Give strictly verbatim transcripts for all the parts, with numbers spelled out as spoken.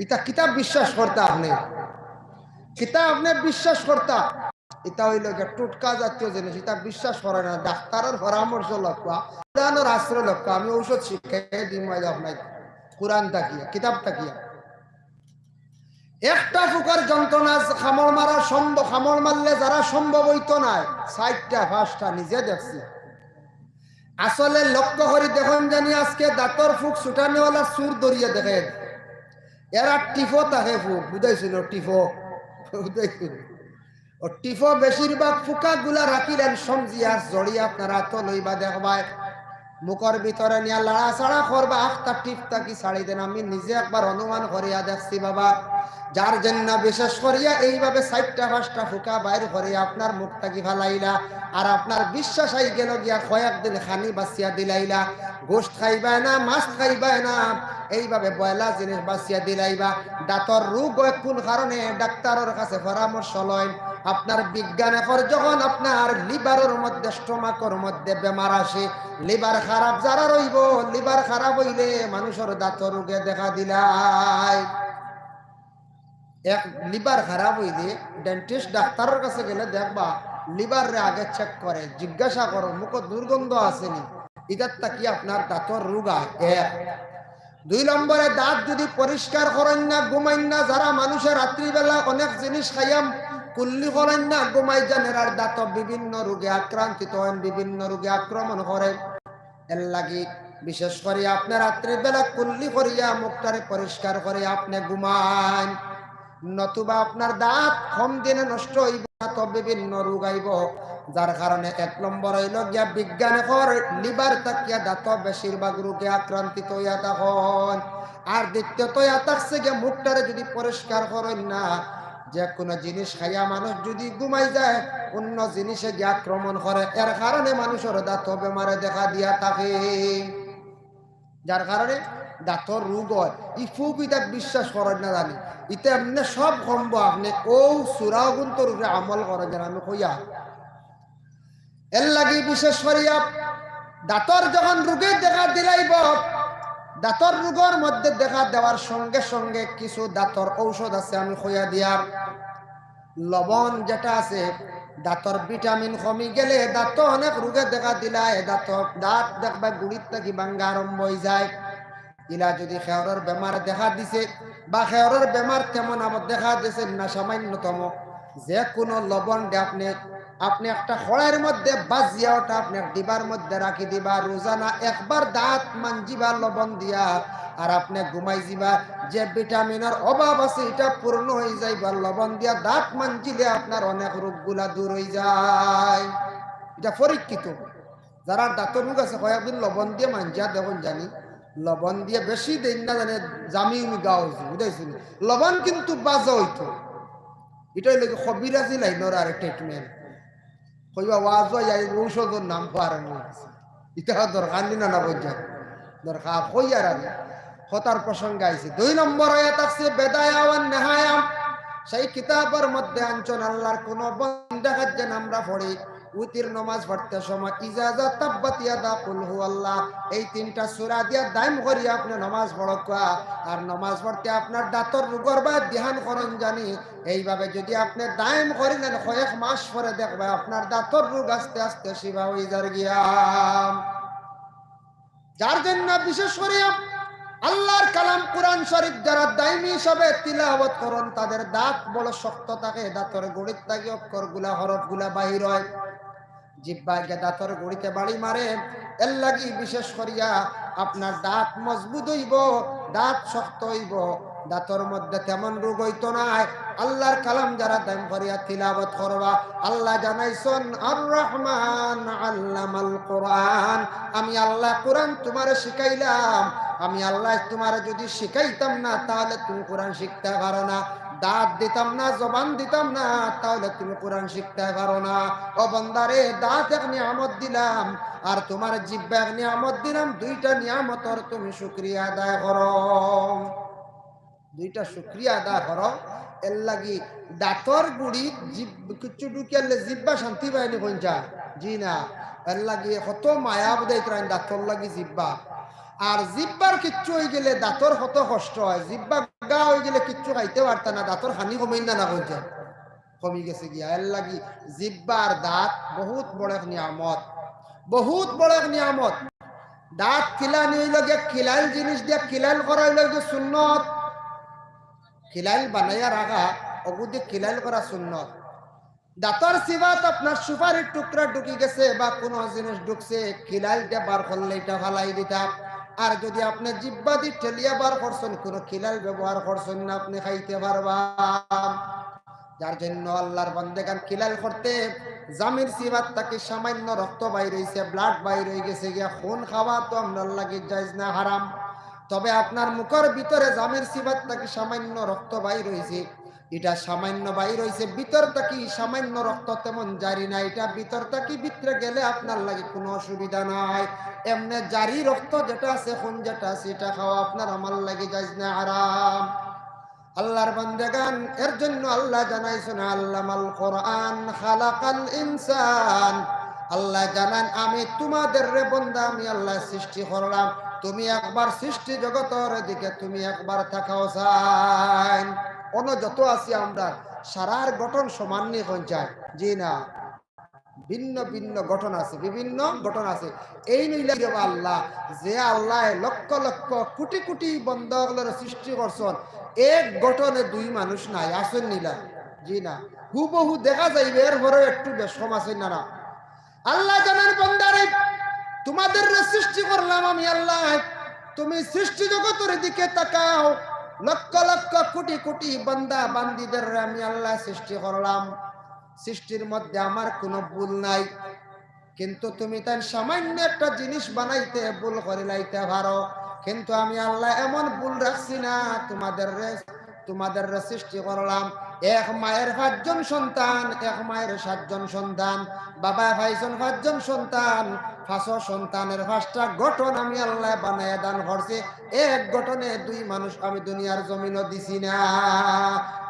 ইতা কিতা বিশ্বাস করতা আপনে? কিতা আপনে বিশ্বাস করতা? ইতা অইলো গিয়া টুটকা জাতীয় জিনিস, ইতা বিশ্বাস করে না। ডাক্তারর পরামর্শ লউক্কা, কোরআনর আশ্রয় লউক্কা। আমি ঔষধ শিখাই দিমু আইজ আপনারে, কোরআন থাকিয়া, কিতাব থাকিয়া। একটা ফুকার যন্ত্রণা কামড় মারা সম্ভব, কামড় মারলে যারা সম্ভব অইতো নায়, চাইরটা পাঁচটা নিজে দেখছি। আসলে লক্ষ্য করি দেখইন জানি আজকে দাঁতর ফুক ছুটানিওয়ালা চুর ধরিয়া দেখইন, এরা টিফো থাকে ফুক, বুঝাইছিল টিফো, বুঝাইছিল। ও টিফো বেশিরভাগ ফুকাগুলা রাখিলেন সমজিয়া জড়িয়া আপনার আতো লইবা দেখবায়। মুখর ভিতরে নিয়া লাড়াচাড়া করবা, আখতা টিফ থাকি ছাড়ি দেন। আমি নিজে একবার অনুমান করিয়া দেখছি বাবা, যার জন্য বিশেষ করিয়া এইভাবে চাইরটা পাঁচটা ফুকা বাইর করিয়া আপনার মুখ থাকি ফালাইলা, আর আপনার বিশ্বাস আই গেল গিয়া কয়েকদিন খানি বাঁচিয়া দিলাইলা, গোস্ত খাইবায় না, মাছ খাইবায় না, এইভাবে বয়লা জিনিস বাঁচিয়া দিলাইবা। দাঁতর রোগ অয় কোন কারণে, ডাক্তারর কাছে পরামর্শ লইন। আপনার বিজ্ঞানে কর যখন আপনার লিভারর মধ্যে, স্টোমাকর মধ্যে বেমার আসে, লিভার খারাপ যারার অইবো, লিভার খারাপ অইলে মানুষর দাঁতর রোগে দেখা দিলায়। এক লিভার খারাপ অইলে ডেন্টিস্ট ডাক্তারর কাছে গেলে দেখবা, লিভাররে আগে চেক করে, জিজ্ঞাসা করো, মুখো দুর্গন্ধ আছে নি, ইতার থাকি আপনার দাঁতর রোগ অয়। এক। দুই নম্বরে, দাঁত যদি পরিষ্কার করইন না, ঘুমাইন না, যারা মানুষে রাত্রিবেলা অনেক জিনিস খাইয়া কুল্লি করইন না, ঘুমাই যান, এরার দাঁত বিভিন্ন রোগে আক্রান্তিত অইন, বিভিন্ন রোগে আক্রমণ করে। এর লাগি বিশেষ করি আপনে রাত্রিবেলা কুল্লি করিয়া মুখটারে পরিষ্কার করি আপনে ঘুমাইন, নতুবা আপনার দাঁত কম দিনে নষ্ট অইবো, দাঁতো বিভিন্ন রোগ আইবো। যার কারণে এক নম্বর অইলো গিয়া বিজ্ঞানে কর লিভার থাকিয়া দাঁত বেশিরভাগ রোগে আক্রান্তিত অইয়া থাকইন। আর দ্বিতীয়ত অইয়া থাকছে গিয়া মুখটারে যদি পরিষ্কার করইন না, যে কোনো জিনিস খাইয়া মানুষ যদি ঘুমাই যায়, অন্য জিনিসে গিয়া আক্রমণ করে, এর কারণে মানুষর দাঁত বেমারে দেখা দিয়া থাকে। যার কারণে দাঁতর রোগ অয়। ই ফুক ইতা বিশ্বাস করইন না জানি, ইতা এমনে সব কমবো। আপনে অউ সূরা অগুন্তর উপরে আমল করইন যেন আমি কইয়ার। এর লাগি বিশেষ করিয়া দাঁতর যখন রোগে দেখা দিলাইবো, দাঁতর রোগর মধ্যে দেখা দেওয়ার সঙ্গে সঙ্গে কিছু দাঁতর ঔষধ আছে আমি কইয়া দিয়ার। লবণ যেটা আছে, দাঁতর ভিটামিন কমি গেলে দাঁত অনেক রোগে দেখা দিলায়, দাঁত, দাঁত দেখবা গুড়ির থাকি ভাঙ্গা আরম্ভ অইযায়। ইলা যদি খেওরর বেমার দেখা দিছে বা খেওরর বেমার তেমন আবার দেখা দিছে না সামান্যতম, যে কোনো লবণ দে আপনে, আপনে একটা কড়াইর মধ্যে বাজিয়া ওটা আপনে এক ডিবার মধ্যে রাখি দিবা, রোজানা একবার দাঁত মানজিবা লবণ দিয়া, আর আপনে ঘুমাই যিবা। যে ভিটামিনর অভাব আছে ইটা পূর্ণ অইযাইবা, লবণ দিয়া দাঁত মানজিলে আপনার অনেক রোগগুলা দূর অইযায়। ইটা পরীক্ষিত। যারার দাঁতর রোগ আছে কয়েকদিন লবণ দিয়া মানজিয়া দেখইন জানি, লবণ দিয়া বেশি দিন না জানে জামি উমি গা অইছে, বুঝাইছি নি? লবণ কিন্তু বাজা অইতো। ইটা অইলো কি কবিরাজি লাইনর আর ট্রিটমেন্ট। কইবা ওয়াজ অয়, এই ঔষধর নাম কওয়ার আমি। ইটা দরকার নি না, না বুঝছেন? দরকার কইয়ার আমি। কথার প্রসঙ্গে আইছি। দুই নম্বর অইয়া থাকছে বেদায়া ওয়ান নেহায়া। সেই কিতাবর মধ্যে আনছইন আল্লাহর কোন বন্দা যেন আমরা পড়ি, উতির নমাজ পড়তে সময় ইজা যা তাব্বাত ইয়াদা কুল হু আল্লাহ, এই তিনটা সূরা দিয়া দাইম করি আপনে নমাজ পড়উক্কা। আর নমাজ পড়তে আপনার দাঁতর রোগর বা ধ্যান করইন জানি, এইভাবে যদি আপনে দাইম করিলেন, কয়েক মাস পরে দেখবা আপনার দাঁতর রোগ আস্তে আস্তে শিফা অইযার গিয়া। যার জন্য বিশেষ করি আল্লাহর কালাম কোরআন শরীফ যারা দাইমি হিসাবে তিলাওয়াত করইন, তাদের দাঁত বড় শক্ত থাকে, দাঁতর গুড়ির থাকি অক্ষরগুলা, হরফগুলা বাহির অয়। জিব্বায় গিয়া দাঁতর গুড়িতে বাড়ি মারে, এর লাগি বিশেষ করিয়া আপনার দাঁত মজবুত অইবো, দাঁত শক্ত অইবো, দাঁতর মধ্যে তেমন রোগ অইতো নায়। আল্লাহর কালাম যারা দাইম করিয়া তিলাওয়াত করবা, আল্লাহ জানাইছইন, আর রহমান আল্লামাল কোরআন, আমি আল্লাহ কোরআন তুমারে শিখাইলাম। আমি আল্লাহ তুমারে যদি শিখাইতাম না, তাহলে তুমি কোরআন শিখতে পারো না। দাঁত দিতাম না, জবান দিতাম না, তাহলে তুমি কোরআন শিখতে পারো না। ও বন্দারে, দাঁত এক নিয়ামত দিলাম, আর তুমার জিব্বা এক নিয়ামত দিলাম, দুইটা নিয়ামতর তুমি শুকরিয়া আদায় করো, দুইটা শুকরিয়া আদায় করো। এর লাগি দাঁতর গুড়ি জিব-, কিচ্ছু ঢুকিয়ালে জিব্বা শান্তি পায়নি কোন যায়? জি না। এর লাগি কত মায়া বুঝাইতরা দাঁতর লাগি জিব্বা। আর জিব্বার কিচ্ছু অইগেলে দাঁতর কত কষ্ট অয়, জিব্বা গা অইগেলে কিচ্ছু খাইতে পারতা না, দাঁতর খানি কমের না, না কইছে, কমি গেছে গিয়া। এর লাগি জিব্বার দাঁত বহুত বড় এক নিয়ামত, বহুত বড় এক নিয়ামত। দাঁত খিলানি অইলো গিয়া খিলাইল জিনিস দিয়া খিলাইল করা অইলো গিয়া সুন্নত। খিলাইল বানাইয়া রাখা, অগুদি খিলাইল করা সুন্নত। দাঁতর চিবাত আপনার সুপারির টুকরা ঢুকি গেছে বা কুনু জিনিস ঢুকছে, খিলাইল দিয়া বার করলে ইটা ফালাই দিতা। আর যুদি আপনে জিব্বাদি ঠেলিয়া বার করছইন, কুনু খিলাইল ব্যবহার করছইন না, আপনে খাইতে পারবা। যার জন্য আল্লার বান্দেগান খিলাইল করতে, জামির চিবাত থাকি সামান্য রক্ত বাইর অইছে, blood বাইর অইগেছে গিয়া, খুন খাওয়া তো আমরার লাগি জায়েজ না, হারাম। তবে আপনার মুখর ভিতরে জামির চিবাত থাকি সামান্য রক্ত বাইর অইছে, ইটা সামান্য বাইর অইছে, ভিতর থাকি সামান্য রক্ত তেমন জারি না, ইটা ভিতর থাকি ভিতরে গেলে আপনার লাগি কুনু অসুবিধা নাই। এমনে জারি রক্ত যেটা আছে, খুন যেটা আছে, ইটা খাওয়া আপনার আমার লাগি জায়েজ না, হারাম। আল্লার বান্দেগান, এর জন্য আল্লায় জানাইছইন, "আল্লামাল কুরআন, খালাকাল ইনসান।" আল্লায় জানাইন, "আমি তুমাদেররে বন্দা, আমি আল্লায় সৃষ্টি করলাম, তুমি একবার সৃষ্টি জগতর দিকে তুমি একবার তাকাও চাইন।" অনো যত আছি আমরা, সারার গঠন সমান নি কইন চাই? জি না, ভিন্ন ভিন্ন গঠন আছে, বিভিন্ন গঠন আছে। এইন অইলা রে বা আল্লা, যে আল্লায় লক্ষ লক্ষ কুটি কুটি বন্দা অকলরে সৃষ্টি করছইন, এক গঠনে দুই মানুষ নাই, আছইন নি লা? জি না, হুবহু দেখা যাইবে, এরপরেও একটু বেশ কম আছইন না, না? আল্লায় জানাইন, "বন্দারে, তুমাদেররে সৃষ্টি করলাম আমি আল্লায়, তুমি সৃষ্টি জগতর দিকে তাকাও, লক্ষ লক্ষ কুটি কুটি বন্দা বান্দিদেররে আমি আল্লায় সৃষ্টি করলাম, সৃষ্টির মধ্যে আমার কুনু ভুল নাই।" কিন্তু তুমি তাইন সামান্য একটা জিনিস বানাইতে ভুল করিলাইতে পারো, কিন্তু আমি আল্লায় এমন ভুল রাখছি না। তুমাদেররে, তুমাদেররে সৃষ্টি করলাম এক মায়ের পাঁচজন সন্তান, এক মায়ের সাতজন সন্তান, বাবায় পাইছইন পাঁচজন সন্তান, পাঁচও সন্তানের পাঁচটা গঠন আমি আল্লায় বানাইয়া দান করছি। এক গঠনে দুই মানুষ আমি দুনিয়ার জমিনো দিছি না।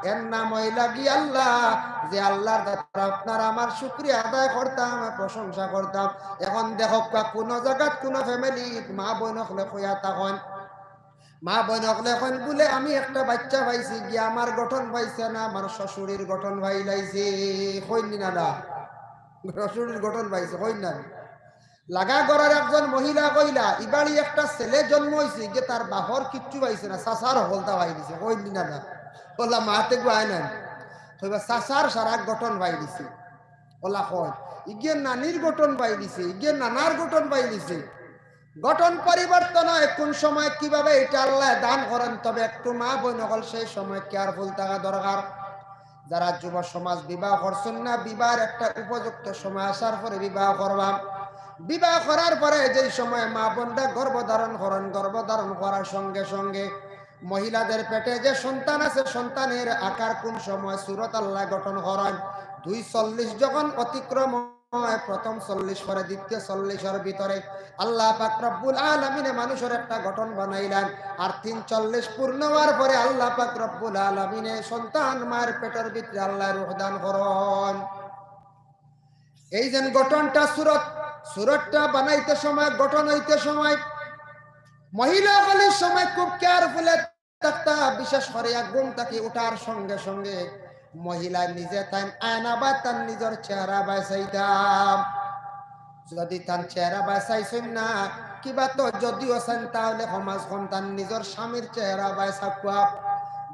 এর নাম অইলা গি আল্লা, যে আল্লার দ্বারা আপনার আমার শুকরিয়া আদায় করতাম, প্রশংসা করতাম। এখন দেখউক্কা, কুনু জাগাত কুনু family-ত মা বইন অকলে কইয়া থাকইন, মা বইন অকলে কইন বুলে, "আমি একটা বাইচ্চা পাইছি গিয়া, আমার গঠন পাইছে না, আমার শ্বশুরির গঠন পাইলাইছে।" কইন নি না, না? শ্বশুরির গঠন পাইছে, কইন না? লাগা ঘরর একজন মহিলা কইলা, "ইবাড়ি একটা ছেলে জন্ম অইছে, গিয়া তার বাপর কিচ্ছু পাইছে না, চাচার হকলতা পাই দিছে।" কইন নি না, না? অলা মাতে গুয়ায় নাই। কইবা, "চাচার সারা গঠন পাই দিছে।" অলা কইন, "ইগিয়ে নানির গঠন পাই দিছে, ইগিয়ে নানার গঠন পাই দিছে।" গঠন পরিবর্তন অয়, কুন সময় কিভাবে ইটা আল্লায় দান করইন, তবে একটু মা বইন অকল সেই সময় careful থাকা দরকার। যারা যুব সমাজ বিবাহ করছইন না, বিবাহর একটা উপযুক্ত সময় আসার পরে বিবাহ করবা। বিবাহ করার পরে যেই সময় মা বইনরা গর্ভধারণ করইন, গর্ভধারণ করার সঙ্গে সঙ্গে মহিলাদের পেটে যে সন্তান আছে, সন্তানের আকার কুন সময় সুরত আল্লায় গঠন করইন, দুই চল্লিশ যখন অতিক্রম অয়, প্রথম চল্লিশ পরে দ্বিতীয় চল্লিশর ভিতরে আল্লা পাক রব্বুল আলামিনে মানুষর একটা গঠন বানাইলাইন। আর তিন চল্লিশ পূর্ণ অওয়ার পরে আল্লা পাক রব্বুল আলামিনে সন্তান মার পেটর ভিতরে আল্লায় রুহ দান করইন। এই যেন গঠনটা সুরত, সুরতটা বানাইতে সময়, গঠন অইতে সময়, মহিলা অকলে ই সময় খুব careful থাকতা, বিশেষ করিয়া ঘুম থাকি উঠার সঙ্গে সঙ্গে মহিলা নিজে তাইন আয়না বায় তান নিজর চেহারা বায় চাইতা। যুদি তান চেহারা বায় চাইছইন না, কিবা তো যুদিও চাইন, তাইলে কম আজ কম তান নিজর স্বামীর চেহারা বায় চাউক্কা।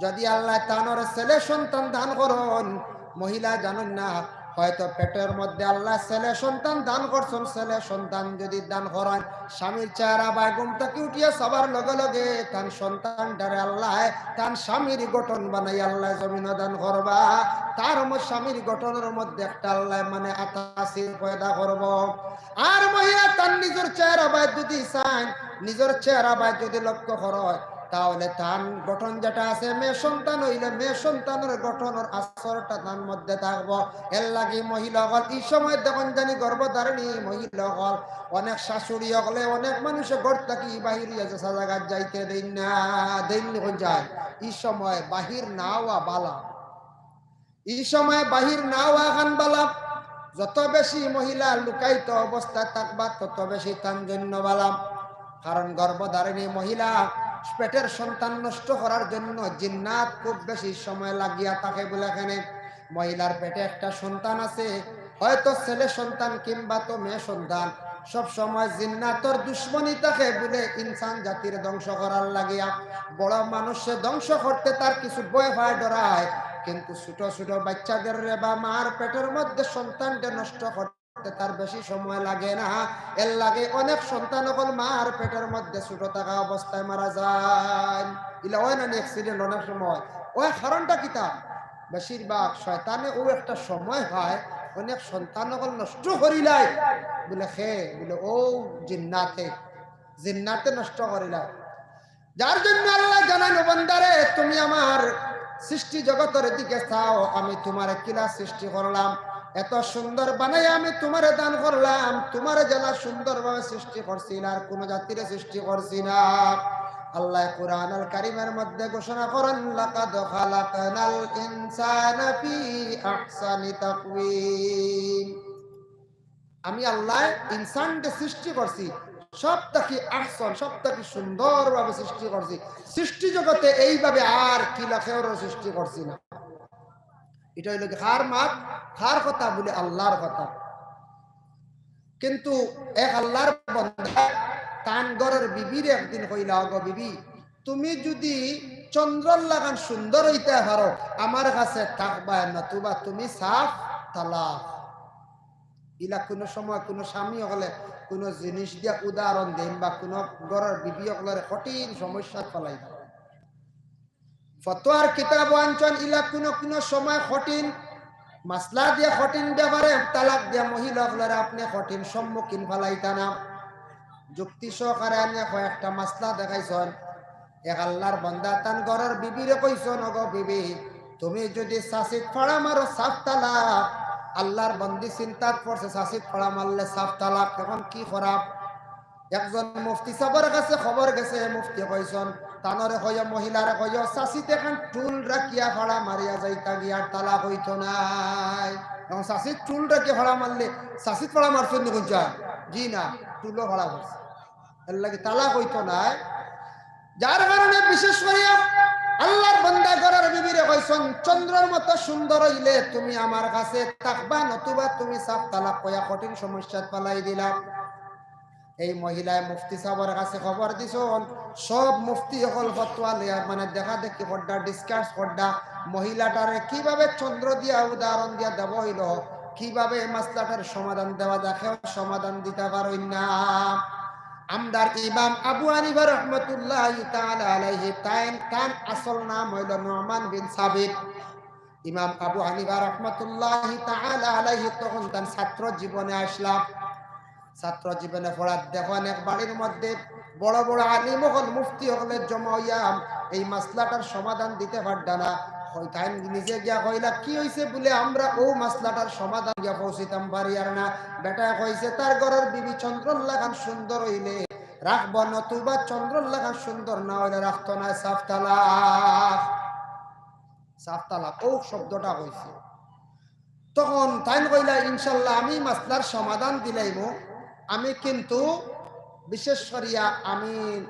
যুদি আল্লায় তানরে ছেলে সন্তান দান করইন, মহিলা জানইন না, হয়তো পেটর মধ্যে আল্লায় ছেলে সন্তান দান করছইন, ছেলে সন্তান যুদি দান করইন, স্বামীর চেহারা বায় ঘুম থাকি উঠিয়া চাবার লগে লগে তান সন্তানটারে আল্লায় তান স্বামীর গঠন বানাই আল্লায় জমিনো দান করবা। তার ম-, স্বামীর গঠনর মধ্যে একটা আল্লায় মানে আতাসির পয়দা করবো। আর মহিলা তান নিজর চেহারা বায় যুদি চাইন, নিজর চেহারা বায় যুদি লক্ষ্য করইন, তাইলে তান গঠন যেটা আছে, মেয়ে সন্তান অইলে মেয়ে সন্তানর গঠনর আসরটা তান মধ্যে থাকবো। এর লাগি মহিলা অকল ই সময় দেখইন জানি গর্ভধারিণী মহিলা অকল, অনেক শাশুড়ি অকলে অনেক মানুষে ঘর থাকি বাহির অইয়া যেছা জাগাত যাইতে দেইন না, দেইন নি কইন চাই? ই সময় বাহির না অওয়া বালা। ই সময় বাহির না অওয়া খান বালা। যত বেশি মহিলা লুকায়িত অবস্থায় থাকবা, তত বেশি তান জন্য বালা। কারণ গর্ভধারিণী মহিলা পেটের সন্তান নষ্ট করার জন্য জিন্নাত খুব বেশি সময় লাগিয়া থাকে বলে এখানে মহিলার পেটে একটা সন্তান আছে, হয়তো ছেলে সন্তান কিংবা তো মেয়ে সন্তান, সব সময় জিন্নাতর দুশমনি থাকে বলে ইনসান জাতির ধ্বংস করার লাগিয়া। বড় মানুষে ধ্বংস করতে তার কিছু ভয় পায়, ডরায়, কিন্তু ছোট ছোট বাচ্চাদের রে বা মার পেটের মধ্যে সন্তানটা নষ্ট করতে তার বেশি সময় লাগে না। এর লাগে অনেক সন্তান অকল মার পেটের মধ্যে ছোট থাকা অবস্থায় মারা যায়। ইলা অয় না নি accident অনেক সময়? অয় কারণটা কিতা? বেশিরভাগ শয়তানে ও একটা সময় হয়, অনেক সন্তান অকল নষ্ট করিলায়। বলে, "কে?" বলে, "ও জিন্নাতে, জিন্নাতে নষ্ট করিলায়।" যার জন্য আল্লায় জানাইন, "ও বান্দারে, তুমি আমার সৃষ্টি জগতর দিকে চাও, আমি তুমারে কিলা সৃষ্টি করলাম, এত সুন্দর বানাই আমি তুমারে দান করলাম, তুমারে যেলা সুন্দরভাবে সৃষ্টি করছি, আর কোনো জাতিরে সৃষ্টি করছি না।" আল্লায় কোরআনুল কারীমের মধ্যে ঘোষণা করেন, "লাকাদ খালাকনাল ইনসানা ফি আহসানি তাকওয়িম।" আমি আল্লায় ইনসানরে সৃষ্টি করছি, সব থাকি আহসান, সব থাকি সুন্দরভাবে সৃষ্টি করছি। সৃষ্টি জগতে এইভাবে আর কিলা কেউরে সৃষ্টি করছি না। ইটা অইলো গি কার মাত, কার কথা? বলে আল্লার কথা। কিন্তু এক আল্লার বান্দা তান ঘরর বিবিরে একদিন কইলা, "ওগো বিবি, তুমি যুদি চন্দ্রর লাখান সুন্দর অইতায় পারো, আমার কাছে থাকবায়, নতুবা তুমি সাফ তালাক।" ইলা কুনু সময় কুনু স্বামী অকলে কুনু জিনিস দিয়া উদাহরণ দেইন বা কুনু ঘরর বিবি অকলরে কঠিন সমস্যাত ফালাই দেইন। ফতোয়ার কিতাবো আনছইন, ইলা কুনু কুনু সময় কঠিন মাসলা দিয়া, কঠিন ব্যাপারে তালাক দিয়া মহিলা অকলরে আপনে কঠিন সম্মুখীন ফালাইতা না। যুক্তি সহকারে আনিয়া কয়েকটা মাসলা দেখাইছইন। এক আল্লার বান্দা তান ঘরর বিবিরে কইছইন, "ওগো বিবি, তুমি যুদি চাচিত ফাড়া মারো, সাফ তালাক।" আল্লার বান্দি চিন্তাত পড়ছে, চাচিত ফাড়া মারলে সাফ তালাক, এখন কি করা? একজন মুফতি সাবর কাছে খবর গেছে, মুফতি কইছইন, "তানরে কইও, মহিলারে কইও, চাচিত একখান টুল রাখিয়া ফাড়া মারিয়া যাইতা গি, আর তালাক অইতো নায়।" এখন চাচিত টুল রাখিয়া ফাড়া মারলে, চাচিত ফাড়া মারছইন নি কুনটা? জি না, টুলো ফাড়া মারছে। এর লাগি তালাক অইতো নায়। যার কারণে বিশেষ করিয়া আল্লার বান্দা ঘরর বিবিরে কইছইন, "চন্দ্রর মতো সুন্দর অইলে তুমি আমার কাছে থাকবা, নতুবা তুমি সাফ তালাক" কইয়া কঠিন সমস্যাত ফালাই দিলা। এই মহিলায় মুফতি সাবর কাছে খবর দিছইন, সব মুফতি অকল ফতোয়া লইয়া মানে দেখা দেখি কররা, discuss কররা, মহিলাটারে কিভাবে চন্দ্র দিয়া উদাহরণ দিয়া দেওয়া অইলো, কিভাবে এই মাসলাটার সমাধান দেওয়া যায়, কেউ সমাধান দিতা পারইন না। আমরার ইমাম আবু হানিফা রহমতুল্লাহি তাআলা আলাইহি, তাইন, তান আসল নাম অইলো নুমান বিন সাবিত। ইমাম আবু হানিফা রহমতুল্লাহি তাআলা আলাইহি তখন তান ছাত্র জীবনে আছলা। ছাত্র জীবনে পড়াত দেখইন এক বাড়ির মধ্যে বড় বড় আলিম অকল, মুফতি অকলে জমা অইয়া এই মাসলাটার সমাধান দিতে পাররা না। কই-, তাইন নিজে গিয়া কইলা, "কি অইছে?" বলে, "আমরা অউ মাসলাটার সমাধান গিয়া পৌঁছিতাম পারিয়ার না।" বেটায় কইছে, তার ঘরর বিবি চন্দ্রর লাখান সুন্দর অইলে রাখবো, নতুবা চন্দ্রর লাখান সুন্দর না অইলে রাখতো নায়, সাফ তালাক। সাফ তালাক, অউ শব্দটা কইছে। তখন তাইন কইলা, "ইনশাল্লাহ আমি মাসলার সমাধান দিলাইমু, আমি কিন্তু বিশেষ করিয়া আমি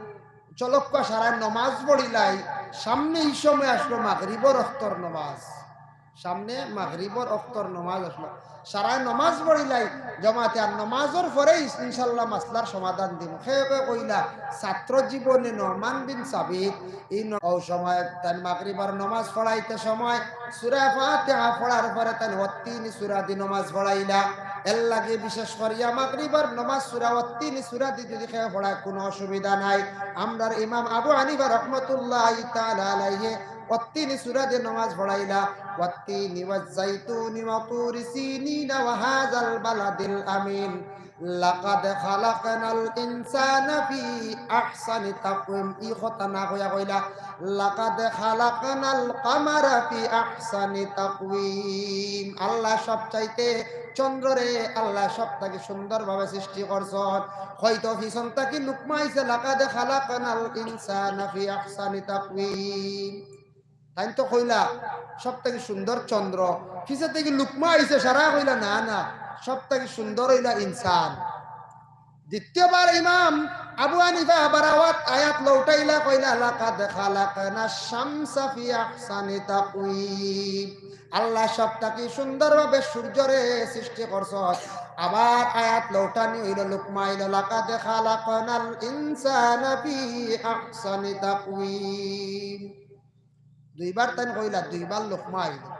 চলক্কা সারায় নমাজ পড়িলাই, সামনে ই সময় আছলো মাগরিবর অক্তর নমাজ, সামনে মাগরিবর অক্তর নমাজ আছলো, সারায় নমাজ পড়িলাই জমাতে, আর নমাজর পরে ইস-, ইনশাল্লাহ মাসলার সমাধান দিমু।" কেউ কেউ কইলা, ছাত্র জীবনে নুমান বিন সাবিত ই ন-, অউ সময় তাইন মাগরিবর নমাজ পড়াইতে সময় সূরা ফাতিহা পড়ার পরে তাইন ওয়াত্তিনি সূরা দি নমাজ পড়াইলা। এর লাগি বিশেষ করিয়া মাগরিবর নমাজ সূরা ওয়াত্তিনি সূরা দি যুদি কেউ পড়ায় কুনু অসুবিধা নাই। আমরার ইমাম আবু হানিফা রহমতুল্লাহি তাআলা আলাইহি ওয়াত্তিনি সূরা দি নমাজ পড়াইলা, "ওয়াত্তিনি ওয়াজ্জাইতুনি ওয়া তুরি সিনিনা ওয়া হাযাল বালাদিল আমিন।" লাকাদ খালাকনাল ইনসানা ফি আহসানি তাকওয়িম। ই কথা না কইয়া কইলা, "লাকাদ খালাকনাল কামারা ফি আহসানি তাকওয়িম।" আল্লাহ সব চাইতে চন্দ্ররে আল্লাহ সব থাকি সুন্দরভাবে সৃষ্টি করছইন। হয়তো পিছন থাকি লুকমা আইছে, "লাকাদ খালাকনাল ইনসানা ফি আহসানি তাকওয়িম।" তাইন তো কইলা, "সব থাকি সুন্দর চন্দ্র।" পিছে থাকি লুকমা আইছে, সারা কইলা, "না, না, সব থাকি সুন্দর অইলা ইনসান।" দ্বিতীয়বার ইমাম আবু হানিফা আবার আওয়াত আয়াত লৌটাইলা, কইলা, "লাকাদ খালাকনা শামসা ফি আহসানি তাকওয়িম।" আল্লাহ সব থাকি সুন্দরভাবে সূর্যরে সৃষ্টি করছইন। আবার আয়াত লৌটানি অইলো, লুকমা আইলো, "লাকাদ খালাকনাল ইনসানা ফি আহসানি তাকওয়িম।" দুইবার তাইন কইলা, দুইবার লুকমা আইলো।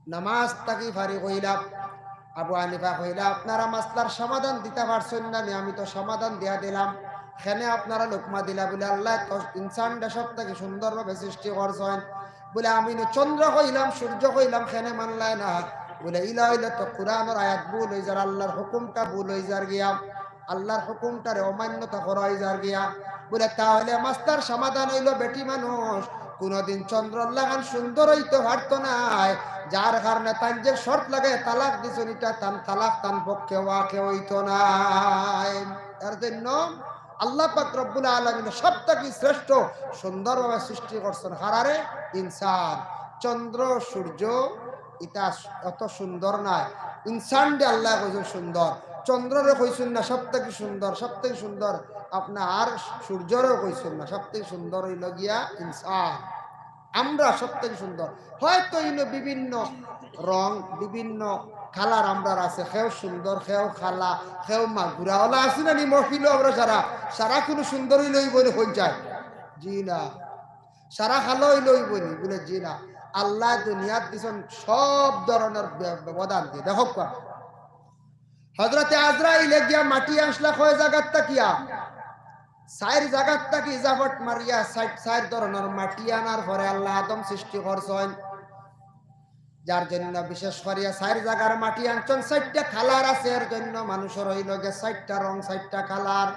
নামাজ থাকি ফারিগ অইলা। আবু হানিফা কইলা, "আপনারা মাসলার সমাধান দিতা পারছইন না নি, আমি তো সমাধান দিয়া দিলাম, কেনে আপনারা লুকমা দিলা?" বুলে, "আল্লায় তো ইনসানরে সব থাকি সুন্দরভাবে সৃষ্টি করছইন।" বুলে, "আমি নু চন্দ্র কইলাম, সূর্য কইলাম, কেনে মানলায় না?" বুলে, "ইলা অইলে তো কুরআনর আয়াত ভুল অইযার, আল্লার হুকুমটা ভুল অইযার গিয়া।" আল্লার হুকুমটারে অমান্যতা করা অইযার গিয়া। বুলে, "তাইলে মাসলার সমাধান অইলো, বেটি মানুষ কুনুদিন চন্দ্রর লাখান সুন্দর অইতো পারতো নায়, যার কারণে তাইন যে শর্ত লাগাইয়া তালাক দিছইন, ইটা তান তালাক তান পক্ষে ওয়াকে অইতো নায়।" এর জন্য আল্লাহ পাক রব্বুল আলামিন সব থাকি শ্রেষ্ঠ সুন্দরভাবে সৃষ্টি করছইন কারারে? ইনসান। চন্দ্র, সূর্য, ইটা অত সুন্দর নায়। ইনসানরে আল্লায় কইছইন সুন্দর, চন্দ্ররে কইছইন না সব থাকি সুন্দর, সব থাকি সুন্দর আপনার সূর্যরে কইছইন না, সব থাকি সুন্দর অইলো গিয়া ইনসান। আমরা সব থাকি সুন্দর। হয়তো ইনো বিভিন্ন রং, বিভিন্ন কালার আমরার আছে, কেউ সুন্দর, কেউ কালা, কেউ মাগুরা, অলা আছি না নি মহফিলো আমরা সারা, সারা কুনু সুন্দর অইলে অইবো নি কইন চাই? জি না। সারা কালা অইলে অইবো নি? বুলে, "জি না।" আল্লায় দুনিয়াত দিছইন সব ধরনর ব্য-, ব্যবধান দিয়া। দেখউক্কা, হযরতে আজরাইলে গিয়া মাটি আনছলা কয় জাগাত থাকিয়া? চাইর জাগাত থাকি জাপট মারিয়া চাইর, চাইর ধরনর মাটি আনার পরে আল্লায় আদম সৃষ্টি করছইন। যার জন্য বিশেষ করিয়া চাইর জাগার মাটি আনছইন, চাইরটা কালার আছে, এর জন্য মানুষর অইলো গিয়া চাইরটা রং, চাইরটা কালার।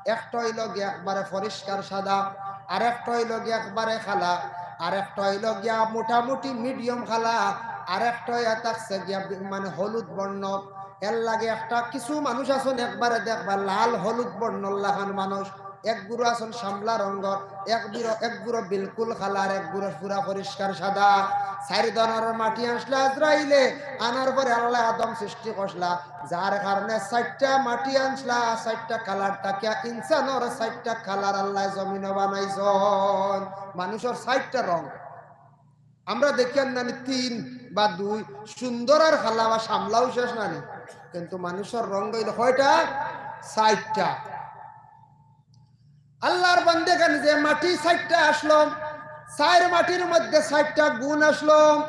একটা অইলো গিয়া একবারে পরিষ্কার সাদা, আরেকটা অইলো গিয়া একবারে কালা, আরেকটা অইলো গিয়া মোটামুটি মিডিয়াম কালা, আরেকটা অইয়া থাকছে গিয়া বি-, মানে হলুদ বর্ণ। এর লাগি একটা কিছু মানুষ আছইন একবারে দেখবা লাল হলুদ বর্ণর লাখান মানুষ, এক গুরু আছইন শামলা রঙর, এক গুরু, এক গুরু বিলকুল কালার, এক গুরু পুরা পরিষ্কার সাদা। চাইর ধরনর মাটি আনছলা আজরাইলে, আনার পরে আল্লায় আদম সৃষ্টি করছলা, যার কারণে চাইরটা মাটি আনছলা, চাইরটা কালার থাকিয়া ইনসানর চাইরটা কালার আল্লায় জমিনো বানাইছইন। মানুষর চাইরটা রং। আমরা দেখিয়ার না নি তিন বা দুই, সুন্দর আর কালা বা শামলাও শেষ না নি, কিন্তু মানুষর রং অইলো কয়টা? চাইরটা। আল্লার বান্দেগান, যে মাটি চাইরটা আছলো, চাইর মাটির মধ্যে চাইরটা গুণ আছলো।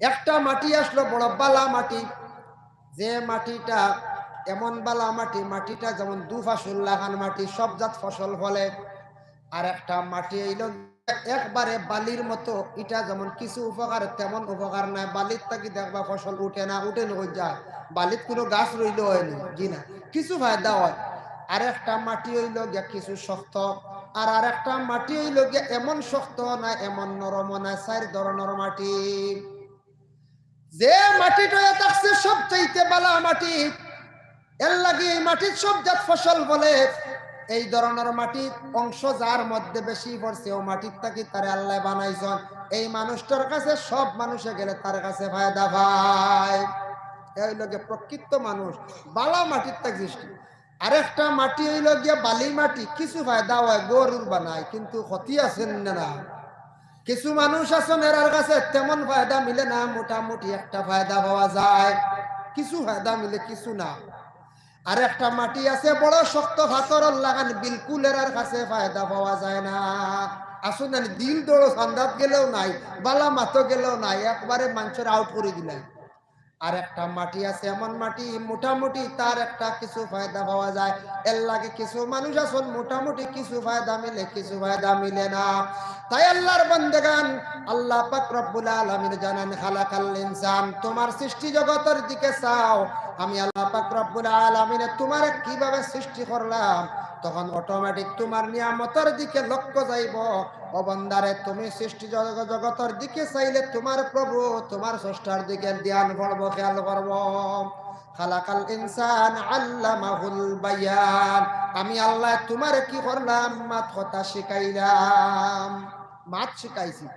একটা মাটি আছলো বড় বালা মাটি, যে মাটিটা এমন বালা মাটি, মাটিটা যেমন দু ফসল লাখান মাটি, সব জাত ফসল ফলে। আর একটা মাটি অইলো একবারে বালির মতো, ইটা যেমন কিছু উপকার তেমন উপকার নাই, বালির থাকি দেখবা ফসল উঠে না, উঠে না, কই যায়, বালিত কুনু গাছ রইলে অয় নি, জি না, কিছু ফায়দা অয়। আর একটা মাটি অইলো গিয়া কিছু শক্ত, আর আরেকটা মাটি অইলো গিয়া এমন শক্ত না, এমন নরম না, চাইর ধরনর মাটি। যে মাটিটা থাকছে সবচাইতে বালা মাটি, এর লাগি এই মাটিত সব জাত ফসল ফলে। এই ধরনর মাটির অংশ যার মধ্যে বেশি পড়ছে, অউ মাটির থাকি তারে আল্লায় বানাইছইন। এই মানুষটার কাছে সব মানুষে গেলে তার কাছে ফায়দা পায়। এ অইলো গিয়া প্রকৃত মানুষ, বালা মাটির থাকি সৃষ্টি। আরেকটা মাটি অইলো গিয়া বালি মাটি, কিছু ফায়দা অয়, ঘর-উর বানায়, কিন্তু ক্ষতি আছে না, না? কিছু মানুষ আছইন, এরার কাছে তেমন ফায়দা মিলে না, মোটামুটি একটা ফায়দা পাওয়া যায়, কিছু ফায়দা মিলে, কিছু না। আরেকটা মাটি আছে বড় শক্ত পাথরর লাখান, বিলকুল এরার কাছে ফায়দা পাওয়া যায় না। আছইন না নি, দিল দড়ো চান্দাত গেলেও নাই, বালা মাতো গেলেও নাই, একবারে মানষরে আউট করি দিলায়। আরেকটা মাটি আছে এমন মাটি, মোটামুটি তার একটা কিছু ফায়দা পাওয়া যায়। এর লাগি কিছু মানুষ আছইন, মোটামুটি কিছু ফায়দা মিলে, কিছু ফায়দা মিলে না। তাই আল্লার বান্দেগান, আল্লাহ পাক রব্বুল আলামিন জানাইন, "খালাকাল ইনসান, তুমার সৃষ্টি জগতর দিকে চাও, আমি আল্লাহ পাক রব্বুল আলামিনে তুমারে কিভাবে সৃষ্টি করলাম।" তখন অটোমেটিক তুমার নিয়ামতর দিকে লক্ষ্য যাইবো। ও বান্দারে, তুমি সৃষ্টি জগ-, জগতর দিকে চাইলে তুমার প্রভু, তুমার স্রষ্টার দিকে ধ্যান পড়বো, খেয়াল করবো। খালাকাল ইনসান আল্লামাহুল বায়ান। আমি আল্লায় তুমারে কি করলাম? মাত কথা শিখাইলাম, মাত শিখাইছি।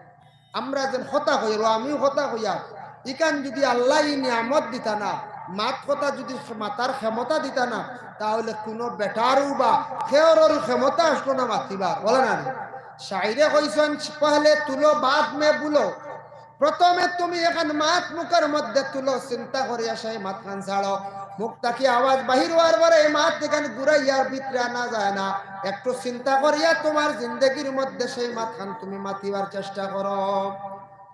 আমরা যেন কথা কই, আর আমিও কথা কইয়ার, ইখান যুদি আল্লায় ই নিয়ামত দিতা না, মাত কথা যদি মাতার ক্ষমতা দিতা না, তাহলে কোনো বেটারও বা কেউরর ক্ষমতা আসলো না মাতিবার, বলে না নি? শাইরে কইছইন, "পহলে তুলো বাদ মে বুলো।" প্রথমে তুমি এখান মাত মুখর মধ্যে তুলো, চিন্তা করিয়া সেই মাতখান ছাড়ো। মুখ থাকি আওয়াজ বাহির হওয়ার পরে এই মাত এখান ঘুরাইয়ার ভিতরে আনা যায় না। একটু চিন্তা করিয়া তোমার জিন্দেগির মধ্যে সেই মাতখান তুমি মাতিবার চেষ্টা করো।